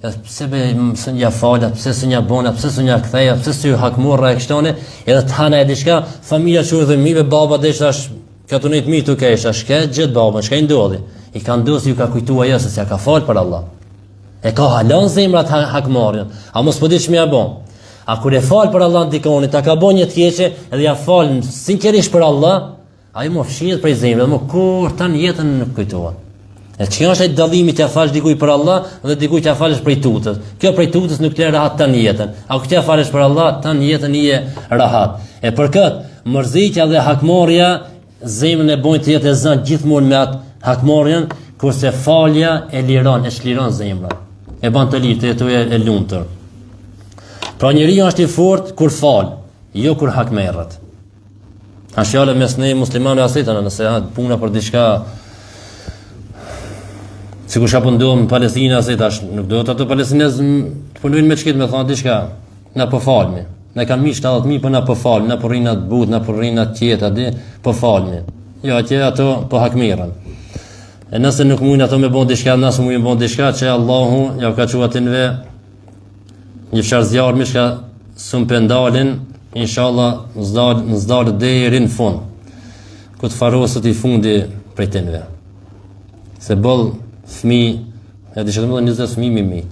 [SPEAKER 1] e pse be s'un ja fala, pse s'un ja bona, pse s'un ja ktheja, pse s'u hakmorra e kështone, edhe të hana e diçka, familja që dhe mi be baba dhe tash, ka tu nejtë mirë të kesh, tash, ke gjithë babën, çka i ndodhi? I ka ndodhur se ju ka kujtu ajo se s'ja ka falë për Allah. E ka hala n'zemër atë hakmarrjen. A mos po di ç'me ja bo. A kur e fal për Allah dikoni, ta ka bo një të keqe, edhe ja fal sinqerisht për Allah, Ajo mo fshihet prej zemrës, mo kurrë tanë jetën nuk kujtohet. E që është ai dallimi t'ia falësh dikujt për Allah dhe dikujt t'ia falësh prej tutës. Kjo prej tutës nuk të lë rahat tanë jetën. A kur t'ia falësh për Allah, tanë jetën je rahat. E për këtë, mërzitja dhe hakmarrja zemrën e bojnë të jetë e zënë gjithmonë me atë hakmarrjen, kurse falja e liron, e çliron zemrën. E ban të lirë, të jetojë e lumtur. Pra njeriu është i fortë kur fal, jo kur hakmerret. A fjala mes ne muslimanëve asitën, nëse ha puna për diçka sikur çka po ndodh në Palestinë asi tash nuk duhet ato palestinezë të punojnë me çkit me thonë diçka na po falmi. Na kanë mi 70000 po na po falmi, na po rrinë të butë, na po rrinë të qetë aty, po falmi. Jo, atje ato po hakmirren. E nëse nuk mujnë ato me bon diçka, nëse mujnë me bon diçka që Allahu ja ka çu atynve Një farë zjarmi çka s'un pe ndalin, inshallah s'dal, s'dal deri në fund. Kur të faroset i fundi prej tynve. Se boll fmi, e di që të më dhe 20 fmi mi mi.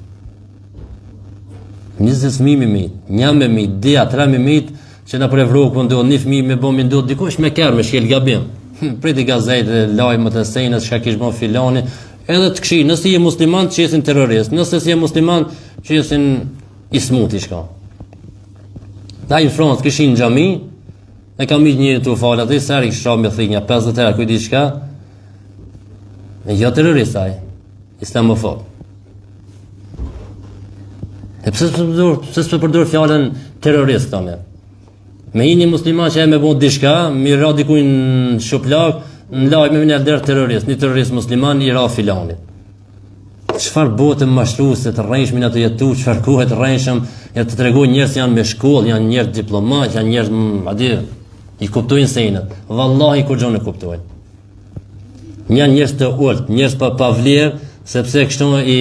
[SPEAKER 1] 20 fmi mi mi, një me mi, dy a tre me mi, që nëpër Evropë po ndodh një fmi me bo mi ndodh dikush me kerr me shkel gabim. Priti gazetë, lajmet e senet, çka kish bo filani, Edhe të këqij, nëse je musliman, të qesin terrorist, nëse s'je musliman, qesin i smuti shka. Ai në Francë kishin në xhami, e ka mit njëri tu falë aty, sa herë i kisha me thikë një 50 herë, ku di çka. E jo terrorist ai, islamofob. E pse s'po përdor, pse s'po përdor fjalën terrorist tani? Me hi një musliman që e me bo diçka, mi ra dikuj në shuplak, në lajme me një terrorist, një terrorist musliman i ra filanit. Çfarë bote mashtruse të rrejshme në të jetu, çfarë kohe të rrejshëm, ja të tregojnë njerëz që janë me shkollë, janë njerëz diplomat, janë njerëz, mm, a di, i kuptojnë senet. Vallahi kurgjo nuk kuptojnë. Janë njerëz të ulët, njerëz pa pa vlerë, sepse kështu i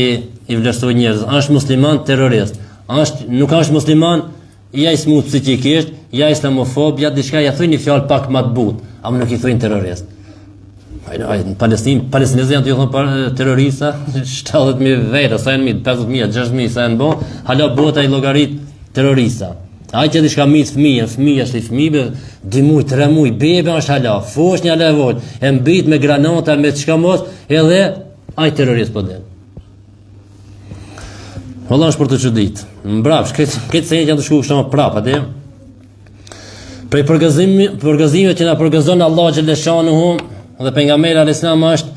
[SPEAKER 1] i vlerësojnë njerëz. Është musliman terrorist, është nuk është musliman Ja i smut psikikisht, ja islamofob, ja diçka, ja thujnë një fjalë pak më të butë, ama nuk i thujnë terrorist. Ai ai në Palestinë, palestinezët janë tu thonë për terrorista, 70000 veta, sa janë 50000, 6000 sa janë bo, hala bota i llogarit terrorista. Ai që diçka mit fëmijën, fëmijë është i fëmijëve, 2 muaj, 3 muaj, bebe është hala, foshnja hala e vogël, e mbit me granata me çka mos, edhe ai terrorist po del. Valla është për t'u çudit. Mbrapsht, këtë këtë se janë të shku kështu më prapë, atë. Prej përgëzimi, përgëzimit që na përgëzon Allahu xhaleshanuhu dhe pejgamberi alayhis salam është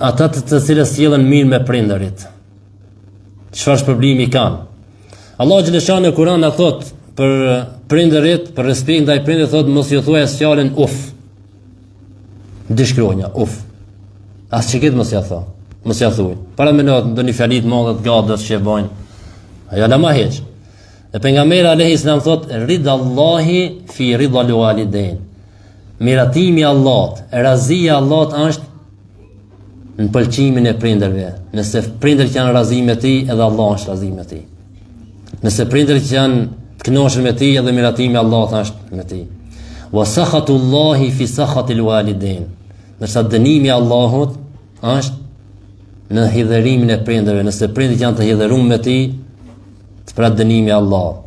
[SPEAKER 1] ata të, të cilët sillen mirë me prindërit. Çfarë shpërblimi kanë? Allahu xhaleshanuhu në Kur'an na thot për prindërit, për respekt ndaj prindërit thot mos ju thuaj as fjalën uf. Dy shkronja, uf. As që këtë mos ja tho, mos ja thuj. Paramendo ndonjë fjali të madhe të gadës që e bojnë. Ajo la ma hiç. E pejgamberi alayhi salam thot rida Allahi fi rida al-walidain. Miratimi i Allahut, razia e Allahut është në pëlqimin e prindërve. Nëse prindërit janë razi me ti, edhe Allah është razi me ti. Nëse prindërit janë të kënaqur me ti, edhe miratimi i Allahut është me ti. Wa sakhatullahi fi sakhatil walidain. Ndërsa dënimi i Allahut është në hidhërimin e prindërve. Nëse prindërit janë të hidhëruar me ti, të pret dënimi i Allahut.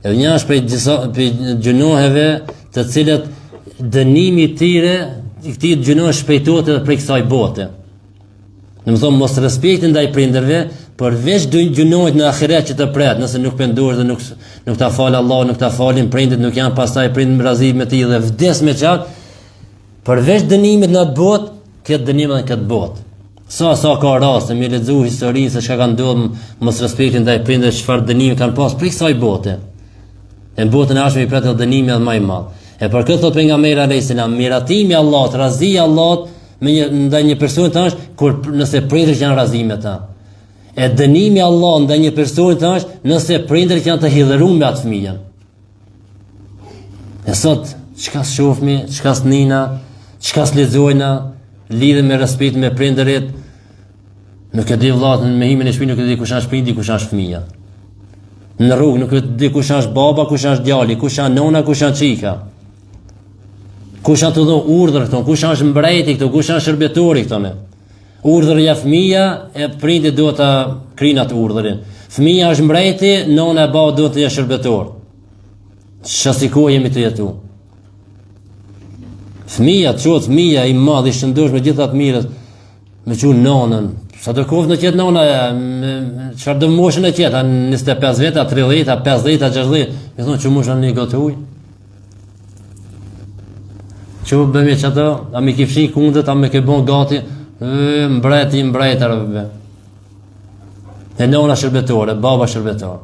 [SPEAKER 1] Edhe një është prej disa prej gjynoheve të cilët dënimi i tyre i këtij gjynohe shpejtohet edhe prej kësaj bote. Domethonë mos respekti ndaj prindërve, përveç gjynohit në ahiret që të pret, nëse nuk pendohesh dhe nuk nuk ta fal Allahu, nuk ta falin prindët, nuk janë pastaj prindët razi me ti dhe vdes me qat, përveç dënimit në atë botë, këtë dënim edhe në këtë botë. Sa sa ka raste me lexu historinë se çka ka ndodhur mos respektin ndaj prindërve, çfarë dënimi kanë pas prej kësaj bote. E në botën e ardhshme i pret edhe dënimi edhe më i madh. E për këtë thotë pejgamberi alayhis salam, miratimi i Allahut, razia e Allahut me një ndaj një personi të është kur nëse prindërit janë razi me ta. E dënimi i Allahut ndaj një personi të është nëse prindërit janë të hidhëruar me atë fëmijën. E sot, çka s'shofmi, çka s'nina, çka s'lexojna, lidhje me respekt me prindërit, nuk e di vëlla me hi në shtëpi nuk e di kush është prindi, kush është fëmija. Në rrugë nuk e di kush është baba, kush është djali, kush është nona, kush është çika. Kush a tu dhon urdhër këtu, kush është mbreti këtu, kush është shërbetori këtu ne? Urdhër jep fëmija e prindi duhet ta kryn atë urdhërin. Fëmija është mbreti, nona e baba duhet të jenë shërbetor. Qësi kohë jemi tu jetu. Fëmija, të çohet fëmija i madh i shëndosh me gjitha të mirët, me çu nonën, sado koftë në qetë nona, çfarë do moshën e qetë, 25 veta, 30, 50, 60, me thonë që mosha një gotë ujë. Që u bëmi që ato, a mi ki fshi kundët, a me ke bon gati, e, mbreti, mbretër, be. E nona shërbetore, baba shërbetor.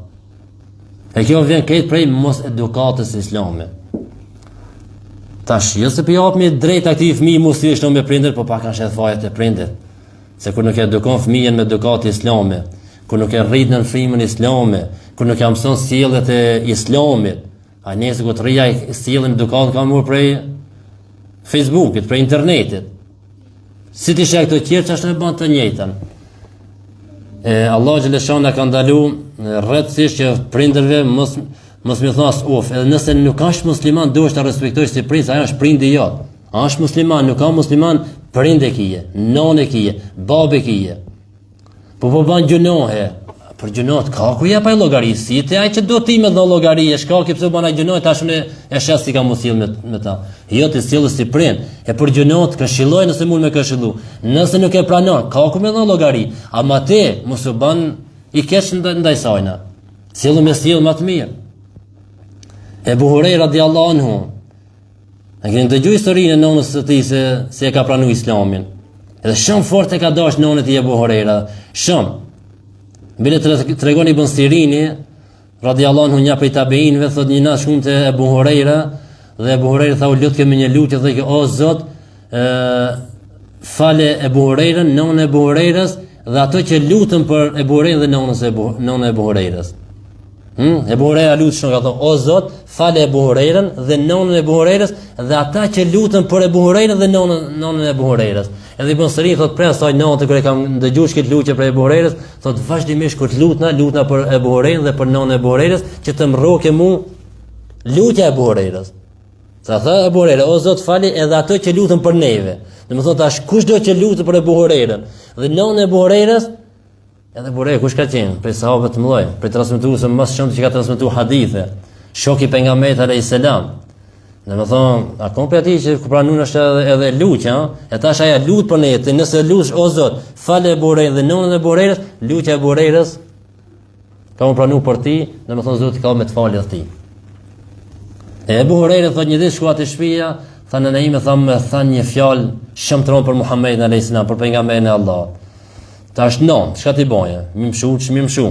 [SPEAKER 1] E kjo vjen krejt prej mos edukatës islame. Tash, jo se po japmi drejt atij fëmijë mos të jesh me prindër, po pak është edhe fajet e prindit. Se kur nuk e edukon fëmijën me edukatë islame, kur nuk e rrit në frymën islame, kur nuk e mëson sjelljet e islamit, a nesër kur të rrijë ai sjelljen edukatën ka marrë prej Facebookit, prej internetit. Si t'i sheh këto tjerë që është e bën të njëjtën. E Allah xheleshanuhu na ka ndalu rreptësisht që prindërve mos mos me thonë as uf, edhe nëse nuk është musliman duhesh ta respektosh si prind, ai është prindi jot. A është musliman, nuk ka musliman, prind e kije, nonë e kije, babë e kije. Po po ban gjynohe, për gjynohet ka ku jep ai llogari, si ti ai që do ti me dhon llogari, e shkaki pse ban ai gjynohe tash unë e shoh si kam u sill me me ta. Jo ti sillesh si prind, e për gjynohet këshilloj nëse mund me këshillu. Nëse nuk e pranon, ka ku me dhon llogari, ama ti mos u ban i keq ndaj, ndaj sajna. Sillu me sjellje më të mirë. Ebu Hurejra radiallahu anhu, E keni dëgju historinë e nonës së tij se si e ka pranu islamin. Edhe shumë fort e ka dash nonën e tij Ebu Hurejra, shumë. Bile të tregon Ibn Sirini, radiallahu anhu një prej tabiinëve, thot një natë shkum te Ebu Hurejra, dhe Ebu Hurejra tha u lutke me një lutje, dhe o Zot, e, fale Ebu Hurejrën, nonën e Ebu Hurejrës, dhe ato që lutën për Ebu Hurejrën dhe nonën e Ebu, nonën e Ebu Hurejrës. Hmm? Ebu Hurejra lutë shumë, ka thonë, o Zot, fale Ebu Hurejrën dhe nonën e Ebu Hurejrës dhe ata që lutën për Ebu Hurejrën dhe nonën, nonën e Ebu Hurejrës. Edhe Ibn Sirini, thot, prej asaj nate, kur e kam ndëgju këtë lutje prej Ebu Hurejrës, thot, vazhdimisht kur të lutna, lutna për Ebu Hurejrën dhe për nonën e Ebu Hurejrës, që të më mu lutja e Ebu Hurejrës. Sa tha Ebu Hurejra, o Zot, fali edhe ato që lutën për neve. Domethonë, tash, kush do që lutën për Ebu Hurejrën dhe nonën e Ebu Hurejrës, Edhe Ebu Hurejra, kush ka qenë? Prej sahabëve të mëdhej, prej transmetuesve më së shumti që ka transmetuar hadithe. Shoki i pejgamberit alayhis salam. Domethonë, a kon prej atij që ku pranun është edhe edhe lutja, e tash aja lut për ne, ti nëse lutesh o Zot, fale Ebu Hurejrën dhe nonën e Ebu Hurejrës, lutja e Ebu Hurejrës ka me pranu për ti, domethonë Zoti ka me të falë edhe ti. E Ebu Hurejra thot një ditë shkova te shtëpia, tha nëna ime tha më tha një fjalë shumë të rëndë për Muhammedin alayhis salam, për pejgamberin e Allahut. Tash non, çka t'i bëje? Mi mshu, ç'mi mshu?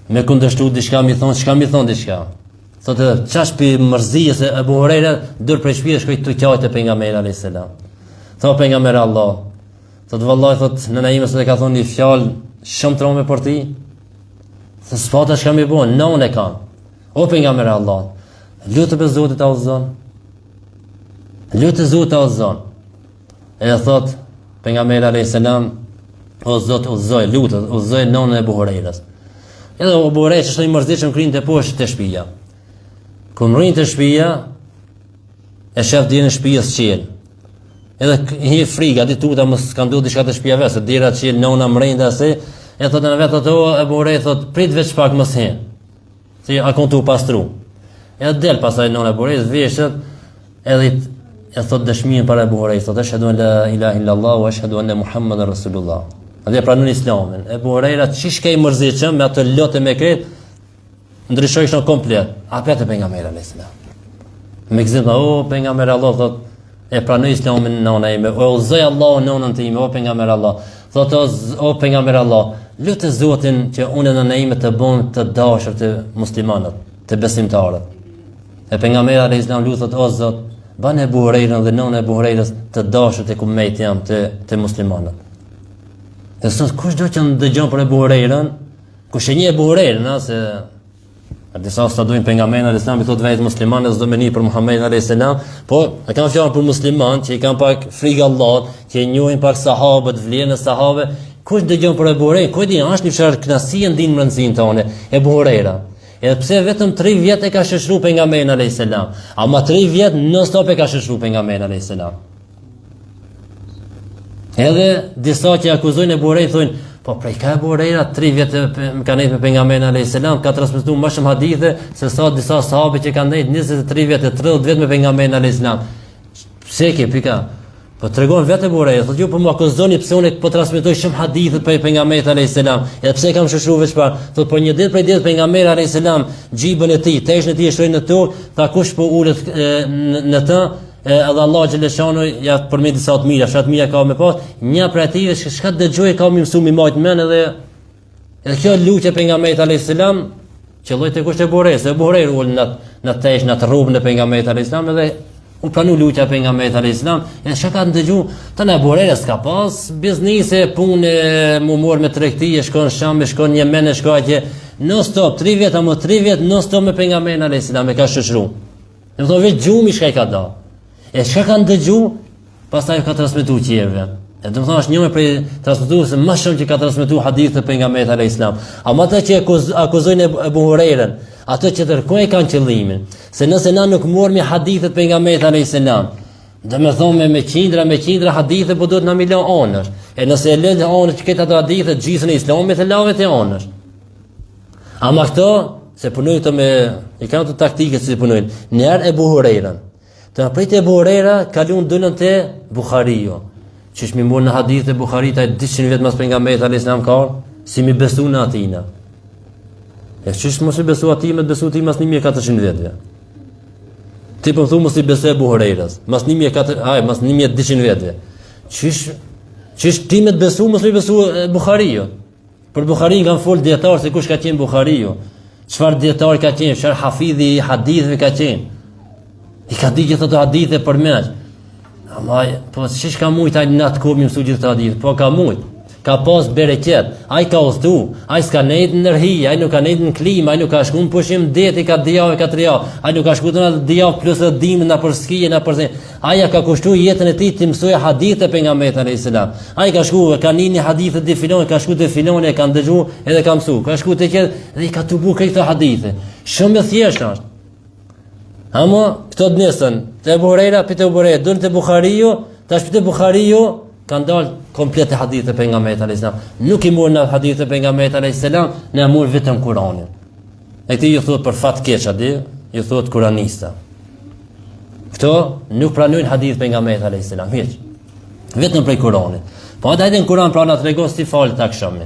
[SPEAKER 1] Me kundërshtu diçka, mi thon, çka mi thon diçka? Thotë edhe qash pi mërzisë se Ebu Hurejra dul prej shtëpisë shkoi tu qajt te pejgamberi alayhis salam. Tha pejgamberi Allah, thotë vallahi thotë nëna ime sot e ka thonë një fjalë shumë të rëndë për ti. Se s'pata çka mi bën, nënë e kam. O pejgamberi Allah, lute be Zotit ta udhëzon. Lute Zotit ta udhëzon. E thot pejgamberi alayhis salam, o Zot udhëzoj, lutet, udhëzoj nënën e Ebu Hurejrës. Edhe Ebu Hurejra që është i mërzitshëm krinte poshtë te shtëpia. Kur mrrin te shtëpia, e shef derën e shtëpisë çel. Edhe hi frika, di tuta mos ka ndodhur diçka te shtëpia vet, se dera çel nona mrenda se e thotë në vetë ato Ebu Hurejra thot prit veç pak mos hin. Si a kon tu pastru. Edhe del pastaj nona e Ebu Hurejrës veshet edhe e thot dëshminë para Ebu Hurejrës, thot eshhedu en la ilaha illa Allah wa eshhedu enne Muhammeden Rasulullah. Edhe e pranon Islamin. Ebu Hurejra qysh ke i mërzitshëm me ato lotë me krejt ndryshoi kështu komplet. Apet te pejgamberi alayhis salam. Me gëzim tha, o pejgamberi Allah thot e pranoi Islamin nona ime, o udhëzoi Allahu nonën time, o pejgamberi Allah. Thot o, o pejgamberi Allah, lute Zotin që unë e nëna ime të bëhem të dashur te muslimanët, te besimtarët. E pejgamberi alayhis salam lut thot o Zot, bane Ebu Hurejrën dhe nënën e Ebu Hurejrës të dashur tek ummeti jem te te muslimanët. E sot kush do që ndëgjon për Ebu Hurejrën, kush e njeh Ebu Hurejrën, a, se A disa s'ta dojnë pejgamberin alayhis salam, i thotë vetë muslimanë s'do me ni për Muhammedin alayhis salam, po e kanë fjalën për musliman që i kanë pak frikë Allahut, që e njohin pak sahabët, vlerën e sahabëve, kush dëgjon për Ebu Hurejrën, ku e di, është një farë kënaqësie ndin mbrendësinë tonë, Ebu Hurejra. Edhe pse vetëm 3 vjet e ka shoqëru pejgamberin alayhis salam, ama 3 vjet non stop e ka shoqëru pejgamberin alayhis salam. Edhe disa që akuzojnë Ebu Hurejrën thonë, po prej ka Ebu Hurejra 3 vjet ka nejt me pejgamberin alayhis salam, ka transmetuar më shumë hadithe se sa disa sahabe që kanë nejt 23 vjet e 30 vjet me pejgamberin alayhis salam. Pse ke pika? Po tregon vetë Ebu Hurejra, thotë ju po më akuzoni pse unë po transmetoj shumë hadithe prej pejgamberit alayhis salam, edhe pse kam shoqëruar veç pak. Thotë po një ditë prej ditëve pejgamberi alayhis salam xhybën e tij, teshën e tij e shtroi në tokë, tha kush po ulet në, në të, e, edhe Allah xheleshanuhu ja përmend disa të mira, çfarë të mira ka me pas, një prej atyre çka dëgjoi ka me mësu mi majt mend edhe Edhe kjo lutje pejgamberit alayhis salam qëlloi te kush te Ebu Hurejra, se Ebu Hurejra u ul në në tesh në atë rrobën e pejgamberit alayhis salam edhe u pranu lutja e pejgamberit alayhis salam, e çka ka ndëgju, tani Ebu Hurejra s'ka pas biznese, punë, mu mor me tregti, e shkon në Sham, e shkon në Jemen, e shkon atje non stop, 3 vjet apo 3 vjet non stop me pejgamberin alayhis salam e ka shoqëru. Do të thotë gjumi çka i ka da. E çka ka ndëgju, pastaj ka transmetuar tjerëve. E do të thonë është një prej transmetuesve më shumë që ka transmetuar hadithe të pejgamberit alayhis salam. Ama ata që akuzojnë Ebu Hurejrën, ato që tërkojnë kanë qëllimin, se nëse na nuk morëm hadithet e pejgamberit alayhis salam, do me thonë me, me qindra, me qindra hadithe, po duhet na mi lënë anësh. E nëse e lënë anësh që këta hadithe, gjysën e islamit e lave ti anësh. Ama këto, se punojnë këto me, i kanë të taktike që si punojnë, njëherë Ebu Hurejrën. Të prej te Ebu Hurejra, kalun dolën te Buhariu. Qysh mi morë na hadithet e Buhariut, ai 200 vjet mas pejgamberit alejhi selam ka ardhë, si mi besu na atina. E qysh mos i besu atij, me të besu ti mas 1400 vjetëve. Ti po më thu mos i besu Ebu Hurejrës, mas 1400, aj, mas 1200 vjetëve. Qysh, qysh ti me të besu, mos mi besu Buhariu. Për Buharin kanë folë dijetarë se kush ka qenë Buhariu, çfarë dijetar ka qenë, çfarë hafidhi i hadithëve ka qenë. I ka di gjithë ato hadithe përmendsh. Ama, po qysh ka mujtë ai në atë kohë mi mësu gjithë ato hadithe? Po ka mujtë. Ka pas bereqet, ai ka udhëtu, ai s'ka nejtë në rhi, ai nuk ka nejtë në klimë, ai nuk ka shku në pushim deti, ka dy javë, ka tri javë, ai nuk ka shku të në dy javë plus edhe dimën nëpër ski, nëpër zi. Ai ja ka kushtu jetën e tij të mësojë hadithet e pejgamberit alayhis salam. Ai ka shku, ka ni hadithe te filoni, ka shku te filoni, e ka ndëgju edhe ka mësu. Ka shku te tjetri dhe i ka tubu këto hadithe. Shumë e thjeshtë është. Ama këto të nisën, te Ebu Hurejra, pi te Ebu Hurejra, dolën te Buhariu, tash pi te Buhariu kanë dalë komplet e hadithet e pejgamberit alayhis salam. Nuk i morën hadithet e pejgamberit alayhis salam, ne morëm vetëm Kur'anin. E këtyre ju thotë për fat keq, a di, ju thotë kuranista. Këto nuk pranojnë hadith pejgamberit alayhis salam, hiç. Vetëm prej Kuranit. Po hajde në Kuran pra na tregon si falet akshami.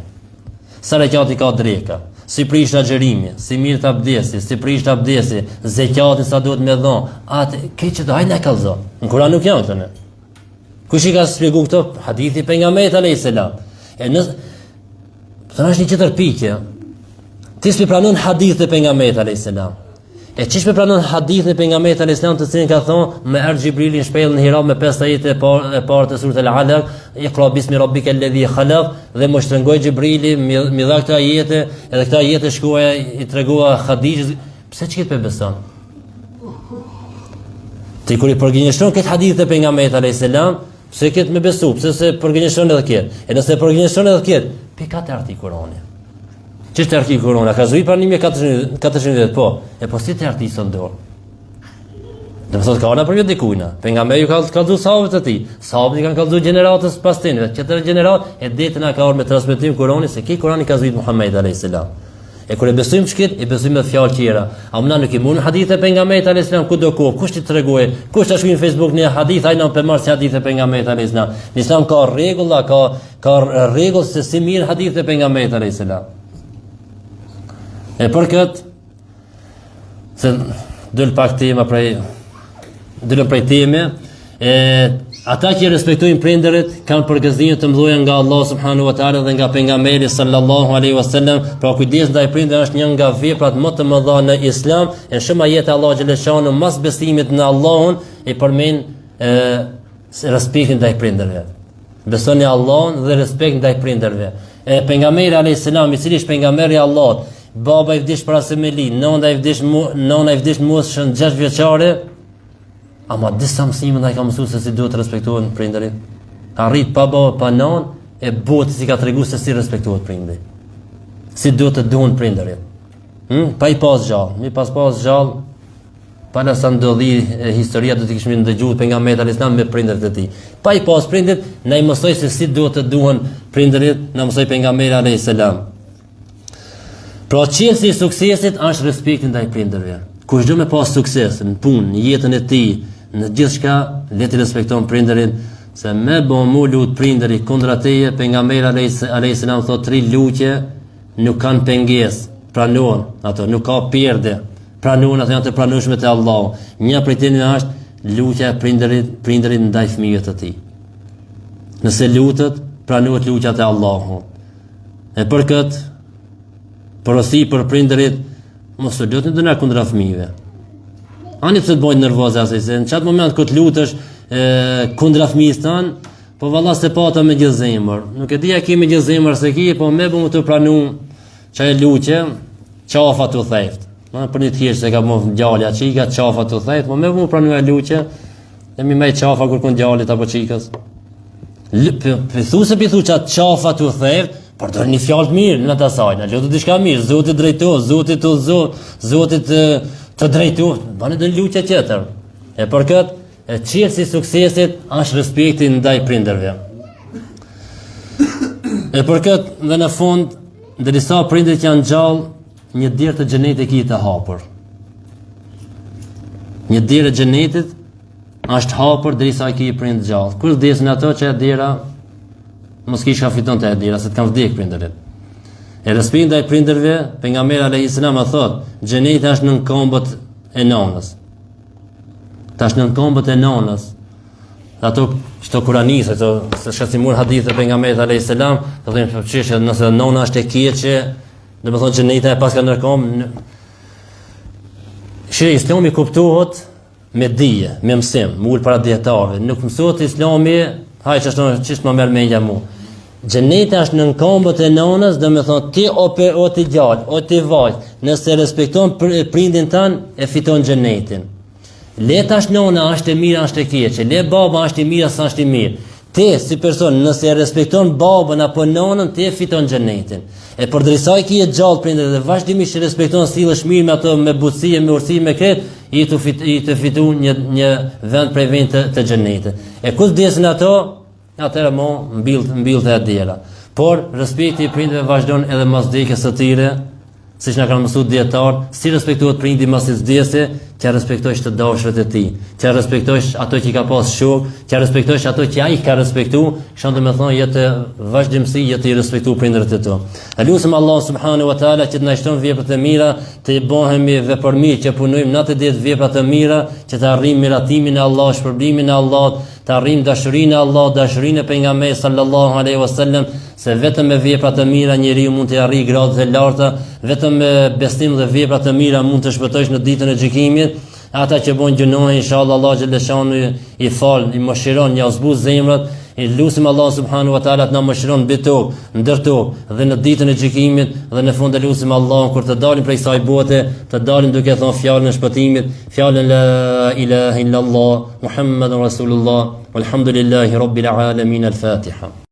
[SPEAKER 1] Sa rekati ka dreka, si prishet agjërimi, si mirret abdesi, si prishet abdesi, zekati sa duhet me dhon. Atë këtë që do hajde na kallzo. Në Kuran nuk janë këto ne. Kush i ka shpjegu këto? Hadithi i pejgamberit alayhis salam. E në Të është një tjetër pikë. Ti s'pe pranon hadithin e pejgamberit alayhis salam. E qysh me pranon hadithin e pejgamberit alayhis salam të cilin ka thonë më erdh Xhibrili në shpellën Hira me pesë ajete e parë e parë të surës Al-Alaq, Iqra bismi rabbika alladhi khalaq dhe më shtrëngoi Xhibrili m'i dha këto ajete, edhe këto ajete shkova i tregova Hadixhës, pse ç'kit pe beson? Ti kur i përgënjeshtron këtë hadith të pejgamberit alayhis salam, pse këtë me besu, pse se përgënjeshtron edhe këtë? E nëse përgënjeshtron edhe këtë, pi ka të ardh Kurani. Qysh të ardh Kurani, ka zbrit para 1400 vjet, po. E po si të ardh sot n'dorë? Do të thotë ka ardh nëpërmjet dikujna. Pejgamberi ju ka kallzu sahabët e tij. Sahabët i kanë kallzu gjeneratës pas tyne, tjetër gjeneratë e deri te na ka ardhur me transmetim Kurani se ky Kurani ka zbrit Muhamedit alayhis salam. E kur e besojmë qikët, i besojmë edhe fjalë tjera. Ama na nuk i marrim hadithet e pejgamberit alayhis salam kudo ku, kush t'i tregojë, kush ta shkruajë në Facebook një hadith, ai na pe marr si hadith e pejgamberit alayhis salam. Në Islam ka rregulla, ka Ka rregull se si mirren hadithet e pejgamberit alayhis salam. E për këtë se dul pak tema prej dulëm prej teme e ata që respektojnë prindërit kanë përgëzime të mëdha nga Allah subhanahu wa taala dhe nga pejgamberi sallallahu alaihi wasallam pra kujdes ndaj prindërve është një nga veprat më të mëdha në islam e shumë ajete Allah xheleshanuhu mas besimit në Allahun e përmend e respektin ndaj prindërve Besoni Allahun dhe respekt ndaj prindërve. E pejgamberi alayhis salam, i cili është pejgamberi i Allahut, baba i vdiq para se me lind, nona i vdiq mu, nona i vdiq në moshën 6 vjeçare. Ama disa mësime na i ka mësuar se si duhet të respektohen prindërit. Ka rrit pa baba, pa nënë, e botës i ka treguar se si respektohet prindi. Si duhet të duhen prindërit. Hm? Pa i pas gjallë, me i pas pas gjallë, para sa ndodhi historia do të kishim ndëgjuar pejgamberin alejhi selam me prindërit e tij. Pa i pas prindërit, na i mësoi se si duhet të duhen prindërit, na mësoi pejgamberi alejhi selam. Pra çelësi i suksesit është respekti ndaj prindërve. Kush do me pas sukses në punë, në jetën e tij, në gjithçka, le të respekton prindërit, se me bo mu lut prindërit kundra teje, pejgamberi alejhi selam thotë tri lutje nuk kanë pengesë, pranohen ato, nuk ka perde, pranohen ato janë të pranueshme te Allahu. Një prej tyre është lutja e prindërit, prindërit ndaj fëmijëve të tij. Nëse lutet, pranohet lutja te Allahu. E për këtë, porosi për prindërit, mos u lutni ndonjëherë kundra fëmijëve. Ani pse të bojnë nervoz asaj, se në qatë moment kur të lutesh e, kundra fëmijës tanë, po valla s'e pata me gjithë zemër. Nuk e di a ke me gjithë zemër s'e ki, po me bo me t'u pranu qajo lutje, qafa t'u thejft. Ma për një të keqe se ka bo djali a çika, qafa t'u thejft, po me bo m'u pranu ajo lutje, e mi me qafa kërkun djalit apo çikës. Për thu se për thu që atë qafa t'u thejft, përdor një fjalë të mirë në të asaj, në lutu diçka mirë, Zoti drejto, Zoti të udhëzo, Zoti të, të drejto, bane ndonjë lutje tjetër. E për këtë, e çelësi i suksesit është respekti ndaj prindërve. E për këtë, dhe në fund, derisa prindërit janë gjallë, një derë të xhenetit e ki të hapur. Një derë e xhenetit është hapur derisa i ki prindët gjallë. Kur vdesin ato qajo dera mos ki çka fiton te dera se të kanë vdek prindërit. E respekti ndaj prindërve, pejgamberi alejhi selam a thot, xheneti është nën këmbët e nënës. Tash nën këmbët e nënës. Ato çto kurani se to se çka si mur hadithe pejgamberit alejhi selam, do të thonë çështë nëse nëna është e keqe, Domethonë xheneti e paska nën komë, Shire, islami kuptohet me dije, me mësim, me u ul para dijetarëve. Nuk mësohet islami, haj që është qysh më merr mendja mu. Xheneti është nën këmbët e nënës, domethonë ti o, pe, o ti djalë, o ti vajzë, nëse respekton prindin tan, e fiton xhenetin. Le tash nona është e mirë, është e keqe, le baba është i mirë, s'është i mirë. Ti si person nëse e respekton babën apo nonën, ti e fiton xhenetin. E përderisa i ki gjallë prindërit dhe vazhdimisht i respekton sillesh mirë me ato me butësi e me urtësi me krejt, je tu fit, je tu fitu një një vend prej vend të, të xhenetit. E kur vdesin ato, Atëherë mo mbillet mbillet ajo dera. Por respekti i prindërve vazhdon edhe mas vdekjes së tyre, siç na kanë mësuar dijetarët, si respektohet prindi masi t'vdesi, t'ia respektojsh të dashurit e tij, t'ia respektojsh ato që i ka pas shok, t'ia respektojsh ato që ai ka respektu, kështu domethonë je tu vazhdimësi je tu i respektu prindërit e tu. E lusim Allah subhanahu wa taala që të na shton veprat e mira, të bëhemi vepërmirë që punojmë natë e ditë vepra të mira, që të arrijmë miratimin e Allahut, shpërblimin e Allahut, Të arrijmë dashurinë e Allahut, dashurinë e pejgamberit sallallahu alaihi wasallam, se vetëm me vepra të mira njeriu mund të arrijë gradat e larta, vetëm me besim dhe vepra të mira mund të shpëtojsh në ditën e gjykimit. Ata që bojnë gjynahe, inshallah Allah xhelleshanuhu i fal, i mëshiron, ja zbut zemrat, i lusim Allah subhanahu wa taala të na mëshiron mbi tokë, ndër tokë dhe në ditën e gjykimit dhe në fund e lusim Allahun kur të dalim prej kësaj bote, të dalim duke thënë fjalën e shpëtimit, fjalën la ilaha illallah Muhammedun Rasulullah, walhamdulillahi Rabbil Alamin, Al-Fatiha.